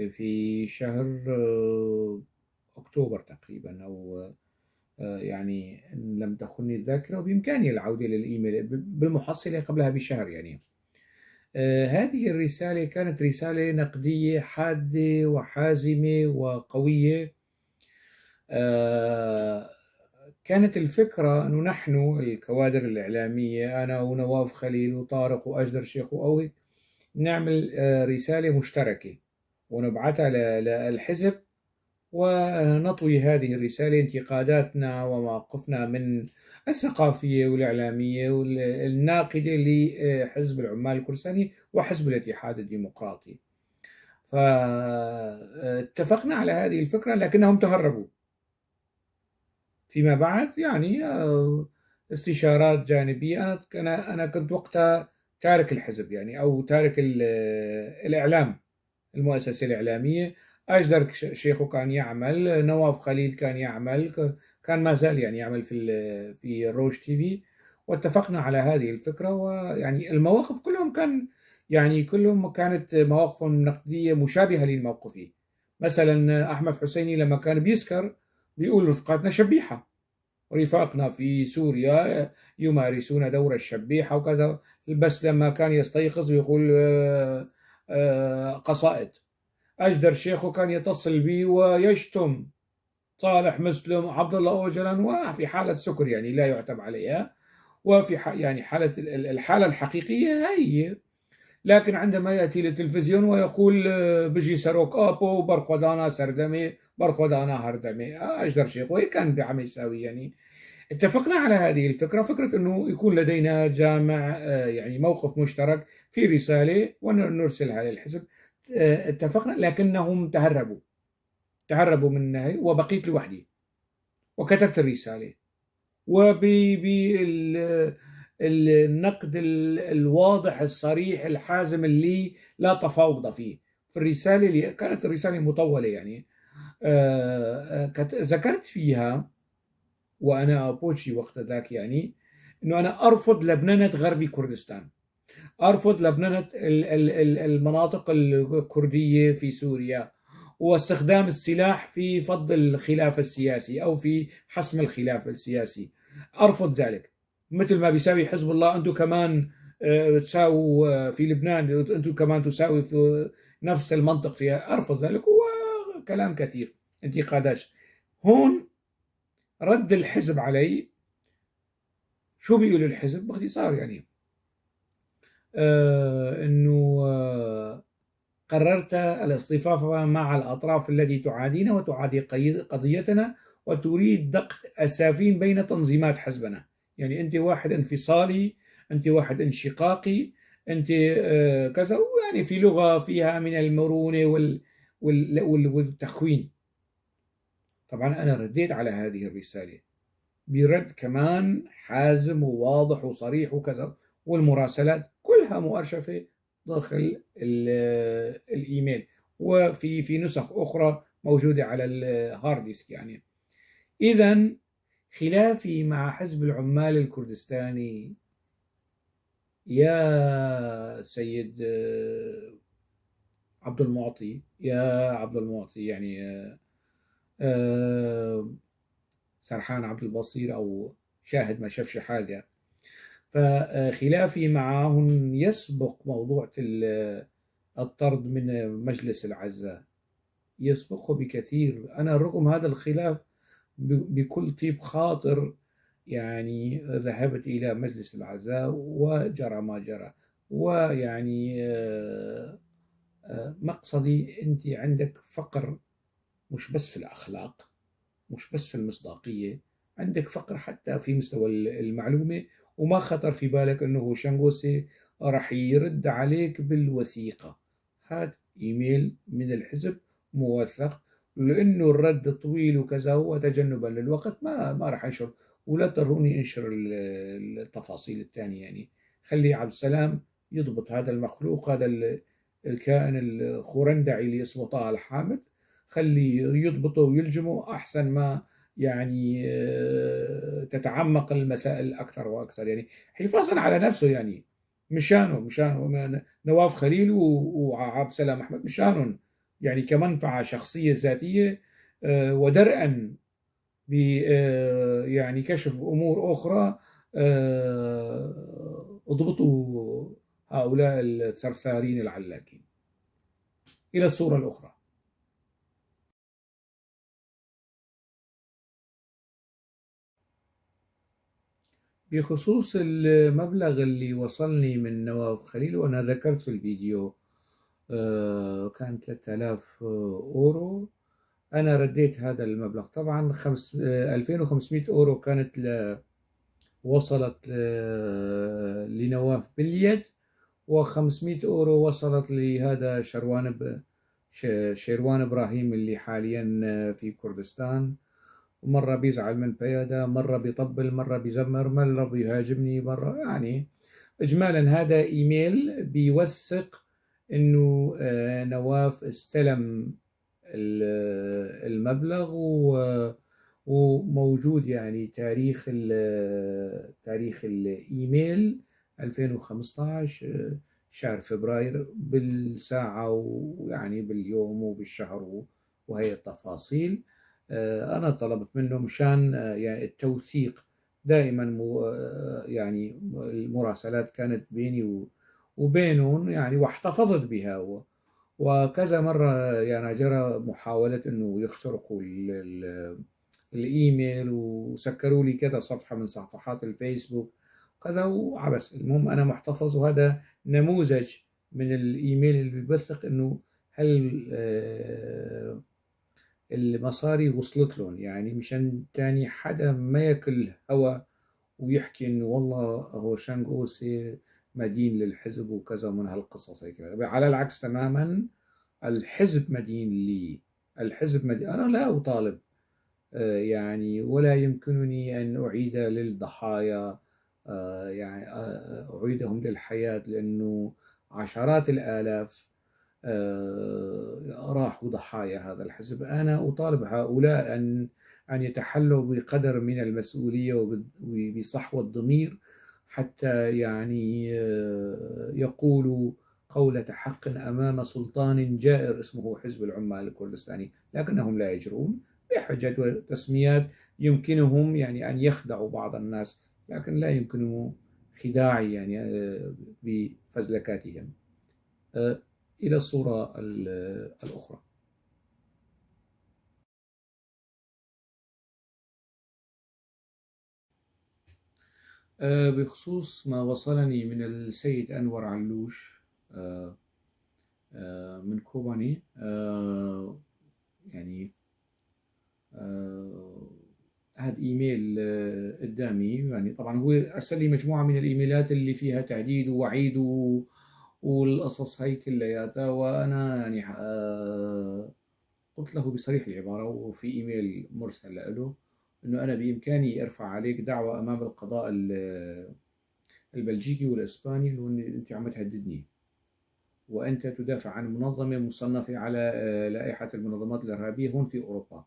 في شهر أكتوبر تقريبا، أو يعني إن لم تخني الذاكرة، وبإمكاني العودة للإيميل بالمحصلة قبلها بشهر. يعني هذه الرسالة كانت رسالة نقدية حادة وحازمة وقوية، كانت الفكرة أنه نحن الكوادر الإعلامية، أنا ونواف خليل وطارق وأجدر شيخ وقوي، نعمل رسالة مشتركة ونبعثها للحزب، ونطوي هذه الرسالة انتقاداتنا ومواقفنا من الثقافية والإعلامية والناقدة لحزب العمال الكردستاني وحزب الاتحاد الديمقراطي. فاتفقنا على هذه الفكرة، لكنهم تهربوا فيما بعد، يعني استشارات جانبية. أنا كنت وقتها تارك الحزب يعني، أو تارك الإعلام، المؤسسة الإعلامية. أجدر شيخو كان يعمل، نواف خليل كان يعمل، كان ما زال يعني يعمل في روج تي في. واتفقنا على هذه الفكرة، ويعني المواقف كلهم كان يعني كلهم كانت مواقفهم نقدية مشابهة للموقفي. مثلا أحمد حسيني لما كان بيسكر بيقول رفقاتنا شبيحة، رفاقنا في سوريا يمارسون دور الشبيحة وكذا، بس لما كان يستيقظ يقول قصائد. أجدر شيخه كان يتصل بي ويشتم صالح مسلم عبد الله أوجلان، وفي حالة سكر يعني لا يعتب عليها، وفي يعني حالة الحالة الحقيقية هي. لكن عندما يأتي للتلفزيون ويقول بجي سروك أبو برخودانا سردمي برخودانا هردمي، أجدر شيخه هيك كان بعم يساوي. يعني اتفقنا على هذه الفكرة، فكرة أنه يكون لدينا جامع يعني موقف مشترك في رسالة ونرسلها للحزب. اتفقنا، لكنهم تهربوا منها، وبقيت لوحدي وكتبت الرسالة، وبالنقد الواضح الصريح الحازم اللي لا تفاوض فيه في الرسالة، اللي كانت الرسالة مطولة يعني. ذكرت فيها وأنا أبوشي وقت ذاك يعني أنه أنا أرفض لبنانة غربي كردستان، أرفض لبنانة المناطق الكردية في سوريا، واستخدام السلاح في فض الخلاف السياسي أو في حسم الخلاف السياسي، أرفض ذلك. مثل ما بيساوي حزب الله، أنتم كمان تساووا في لبنان، أنتم كمان تساوي في نفس المنطق فيها، أرفض ذلك. وكلام كثير انتقادات. هون رد الحزب علي، شو بيقول الحزب باختصار يعني؟ أنه قررت الاصطفاف مع الأطراف التي تعادينا وتعادي قضيتنا وتريد دق أسافين بين تنظيمات حزبنا. يعني أنت واحد انفصالي، أنت واحد انشقاقي، أنت كذا، ويعني في لغة فيها من المرونة والتخوين. طبعا أنا رديت على هذه الرسالة برد كمان حازم وواضح وصريح وكذا، والمراسلات كلها مؤرشفة داخل الإيميل، وفي نسخ أخرى موجودة على ال hard disk يعني. إذن خلافي مع حزب العمال الكردستاني يا سيد عبد المعطي، يا عبد المعطي يعني سرحان عبد البصير أو شاهد ما شافش حاجة، فخلافي معهم يسبق موضوع الطرد من مجلس العزاء، يسبقه بكثير. أنا رغم هذا الخلاف بكل طيب خاطر يعني ذهبت إلى مجلس العزاء وجرى ما جرى. ويعني مقصدي أنت عندك فقر مش بس في الأخلاق، مش بس في المصداقية، عندك فقر حتى في مستوى المعلومة. وما خطر في بالك أنه شنغوسي راح يرد عليك بالوثيقة. هات إيميل من الحزب موثق، لأنه الرد طويل وكذا، هو تجنبا للوقت ما راح أنشر، ولا تضطروني أنشر التفاصيل الثانية. يعني خلي عبد السلام يضبط هذا المخلوق، هذا الكائن الخرندعي اللي اسمه طه الحامد، خلي يضبطه ويلجمه أحسن ما يعني تتعمق المسائل أكثر وأكثر، يعني حفاظا على نفسه، يعني مشانه نواف خليل وعبد السلام أحمد، مشانهم يعني كمنفعة شخصية ذاتية، ودرءا ب يعني كشف أمور أخرى. اضبطوا هؤلاء الثرثارين العلاكين. إلى الصورة الأخرى. بخصوص المبلغ اللي وصلني من نواف خليل، وأنا ذكرت في الفيديو كان 3000 أورو. أنا رديت هذا المبلغ طبعا 2500 أورو كانت وصلت لنواف باليد، و500 أورو وصلت لهذا شيروان إبراهيم اللي حاليا في كردستان. مرة بيزعل من بيادة، مرة بيطبل، مرة بيزمر، مرة بيهاجمني، مرة يعني إجمالا هذا إيميل بيوثق إنه نواف استلم المبلغ وموجود يعني تاريخ الإيميل 2015، شهر فبراير بالساعة ويعني باليوم وبالشهر وهي التفاصيل. أنا طلبت منه مشان يعني التوثيق دائما، يعني المراسلات كانت بيني وبينهم يعني واحتفظت بها، وكذا مرة يعني جرى محاولة إنه يخترقوا الإيميل وسكروا لي كذا صفحة من صفحات الفيسبوك كذا وعبس. المهم أنا محتفظ، وهذا نموذج من الإيميل اللي بيوثق إنه هل المصاري وصلت لهم، يعني مشان تاني حدا ما ياكل هوا ويحكي إنه والله هو شانغ أوسي مدين للحزب وكذا ومن هالقصص هيك. على العكس تماما، الحزب مدين لي، الحزب مدين، أنا لا أطالب يعني ولا يمكنني أن أعيد للضحايا، يعني أعيدهم للحياة، لأنه عشرات الآلاف راحوا ضحايا هذا الحزب. أنا أطالب هؤلاء أن يتحلوا بقدر من المسؤولية وبصحوة الضمير حتى يعني يقولوا قولة حق أمام سلطان جائر اسمه حزب العمال الكردستاني، لكنهم لا يجرون بحجة وتسميات يمكنهم يعني أن يخدعوا بعض الناس، لكن لا يمكنهم خداعي يعني بفزلكاتهم. إلى الصورة الأخرى. بخصوص ما وصلني من السيد أنور علوش من كوباني، يعني هذا إيميل قدامي، يعني طبعا هو أرسل لي مجموعة من الإيميلات اللي فيها تهديد ووعيد والقصص هاي كلياتها، وأنا يعني قلت له بصريح العبارة وفي إيميل مرسل له إنه أنا بإمكاني أرفع عليك دعوة أمام القضاء البلجيكي والإسباني إنه أنت عم تهددني وأنت تدافع عن منظمة مصنفة على لائحة المنظمات الإرهابية هون في أوروبا،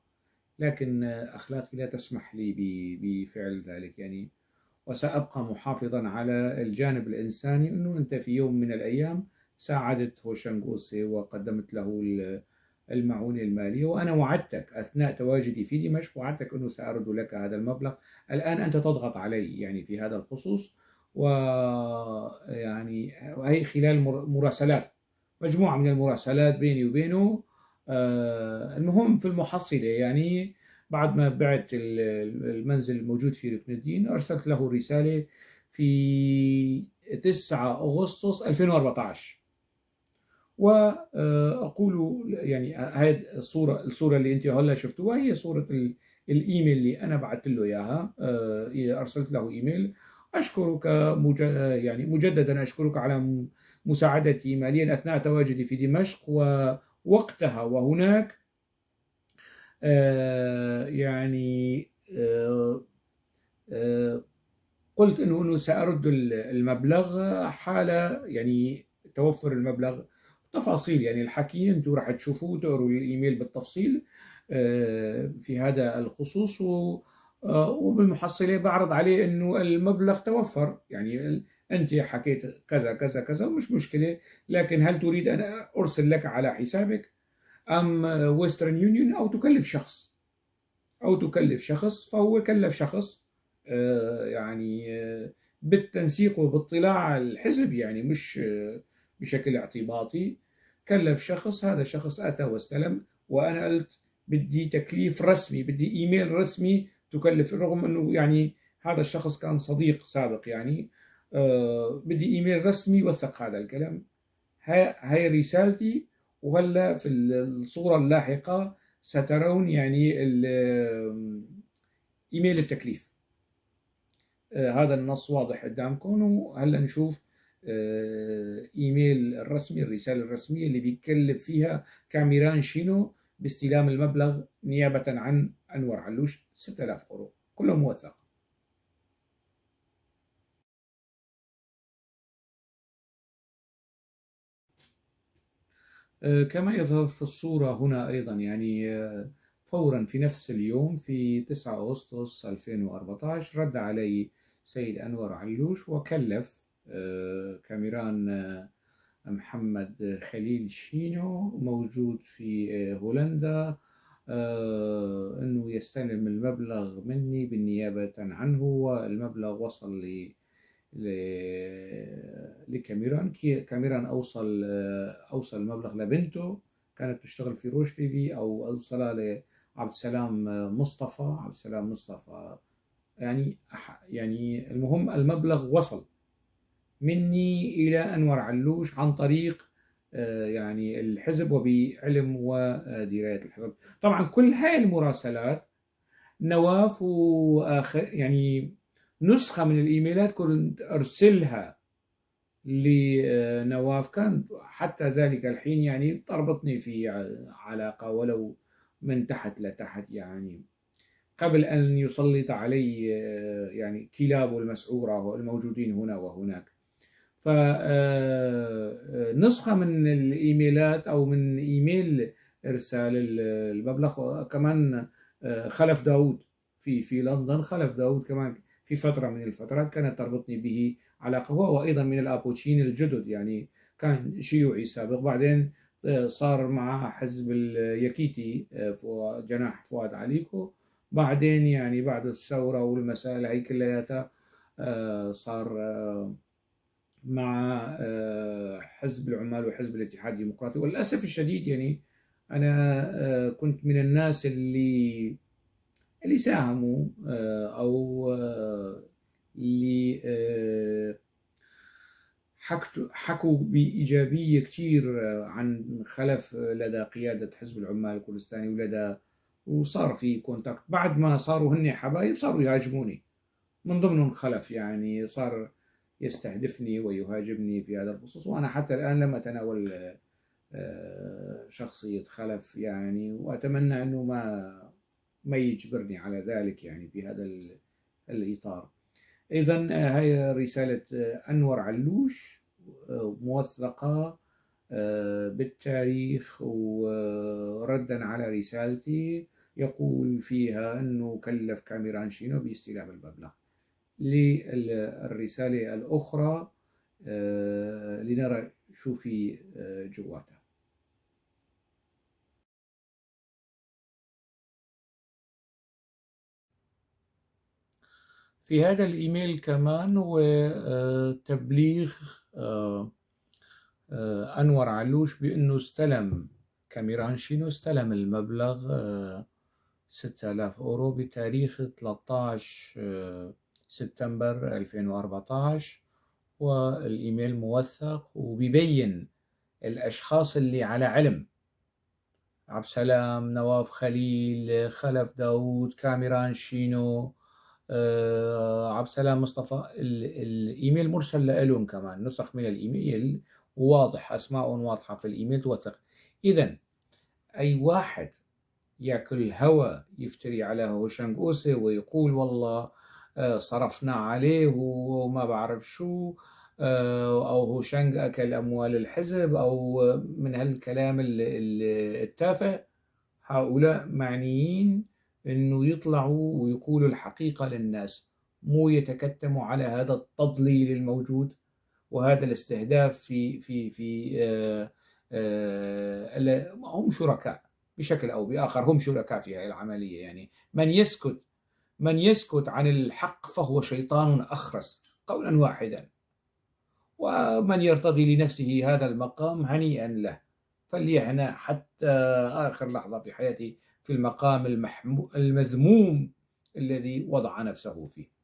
لكن أخلاقي لا تسمح لي بفعل ذلك يعني، وسأبقى محافظا على الجانب الإنساني أنه أنت في يوم من الأيام ساعدت هوشانغ أوسي وقدمت له المعونة المالية، وأنا وعدتك أثناء تواجدي في دمشق، وعدتك أنه سأرد لك هذا المبلغ. الآن أنت تضغط علي يعني في هذا الخصوص، ويعني وهي خلال مراسلات، مجموعة من المراسلات بيني وبينه. المهم في المحصلة يعني بعد ما بعت المنزل الموجود في ركن الدين، أرسلت له رسالة في 9 أغسطس 2014، وأقول يعني هذه الصورة اللي أنت هلا شفتوها هي صورة الإيميل اللي أنا بعثت له إياها. أرسلت له إيميل أشكرك يعني مجددا أشكرك على مساعدتي ماليا أثناء تواجدي في دمشق ووقتها وهناك، يعني قلت إنه سأرد المبلغ حال يعني توفر المبلغ. تفاصيل يعني الحكي أنتم راح تشوفوه وتقروا الإيميل بالتفصيل في هذا الخصوص. وبالمحصلة بعرض عليه إنه المبلغ توفر، يعني أنت حكيت كذا كذا كذا ومش مشكلة، لكن هل تريد أن أرسل لك على حسابك أم ويسترن يونيون أو تكلف شخص، أو تكلف شخص؟ فهو كلف شخص، يعني بالتنسيق وباطلاع الحزب، يعني مش بشكل اعتباطي، كلف شخص، هذا الشخص أتى واستلم، وأنا قلت بدي تكليف رسمي، بدي إيميل رسمي تكلف، رغم أنه يعني هذا الشخص كان صديق سابق يعني، بدي إيميل رسمي يوثق هذا الكلام. هاي رسالتي. وهلا في الصورة اللاحقة سترون يعني إيميل التكليف. هذا النص واضح قدامكم. وهلا نشوف إيميل الرسمي، الرسالة الرسمية اللي بيكلف فيها كاميران شينو باستلام المبلغ نيابة عن أنور علوش 6000 أورو، كله موثق. كما يظهر في الصورة هنا أيضا يعني فورا في نفس اليوم في 9 أغسطس 2014 رد علي سيد أنور علوش وكلف كاميران محمد خليل شينو موجود في هولندا أنه يستلم المبلغ مني بالنيابة عنه، والمبلغ وصل لكاميران. كاميران أوصل المبلغ لبنته كانت تشتغل في روش تي في، أو أوصلها لعبد السلام مصطفى. عبد السلام مصطفى يعني المهم المبلغ وصل مني إلى أنور علوش عن طريق يعني الحزب وبعلم ودراية الحزب. طبعا كل هاي المراسلات نواف وآخر يعني نسخة من الإيميلات كنت أرسلها لنواف، كان حتى ذلك الحين يعني تربطني في علاقة ولو من تحت لتحت، يعني قبل أن يسلط علي يعني كلابه المسعورة الموجودين هنا وهناك. فنسخة من الإيميلات أو من إيميل إرسال المبلغ كمان خلف داود في لندن، خلف داود كمان في فترة من الفترات كانت تربطني به علاقة، هو أيضا من الأبوتشين الجدد، يعني كان شيوعي سابق، بعدين صار مع حزب اليكيتي جناح فؤاد عليكو، بعدين يعني بعد الثورة والمسائل هي كلياتها صار مع حزب العمال وحزب الاتحاد الديمقراطي. وللأسف الشديد يعني أنا كنت من الناس اللي ساهموا أو اللي حكوا بإيجابية كتير عن خلف لدى قيادة حزب العمال الكردستاني ولدى، وصار في contact. بعد ما صاروا هن حبايب صاروا يهاجموني، من ضمنهم خلف يعني صار يستهدفني ويهاجمني في هذا الخصوص، وأنا حتى الآن لم أتناول شخصية خلف يعني، وأتمنى أنه ما يجبرني على ذلك يعني في هذا الإطار. إذن هي رسالة أنور علوش موثقة بالتاريخ، وردا على رسالتي يقول فيها أنه كلف كاميران شينو باستلام المبلغ. للرسالة الأخرى لنرى شو في جواتها. في هذا الإيميل كمان هو تبليغ أنور علوش بأنه استلم كاميران شينو، استلم المبلغ 6000 أورو بتاريخ 13 سبتمبر 2014، والإيميل موثق وبيبين الأشخاص اللي على علم: عبد السلام، نواف خليل، خلف داود، كاميران شينو، عبد السلام مصطفى. الإيميل مرسل لهم كمان، نسخ من الإيميل واضح، أسماء واضحة في الإيميل توثق. إذن أي واحد يأكل هوى يفتري على هوشنج أوسي ويقول والله صرفنا عليه وما بعرف شو، أو هوشنج أكل أموال الحزب، أو من هالكلام التافه، هؤلاء معنيين إنه يطلعوا ويقولوا الحقيقة للناس، مو يتكتموا على هذا التضليل الموجود وهذا الاستهداف في في في هم شركاء بشكل أو بآخر، هم شركاء في هذه العملية. يعني من يسكت عن الحق فهو شيطان أخرس قولا واحدا، ومن يرتضي لنفسه هذا المقام هنيئا له، فليهنأ حتى آخر لحظة في حياته في المقام المذموم الذي وضع نفسه فيه.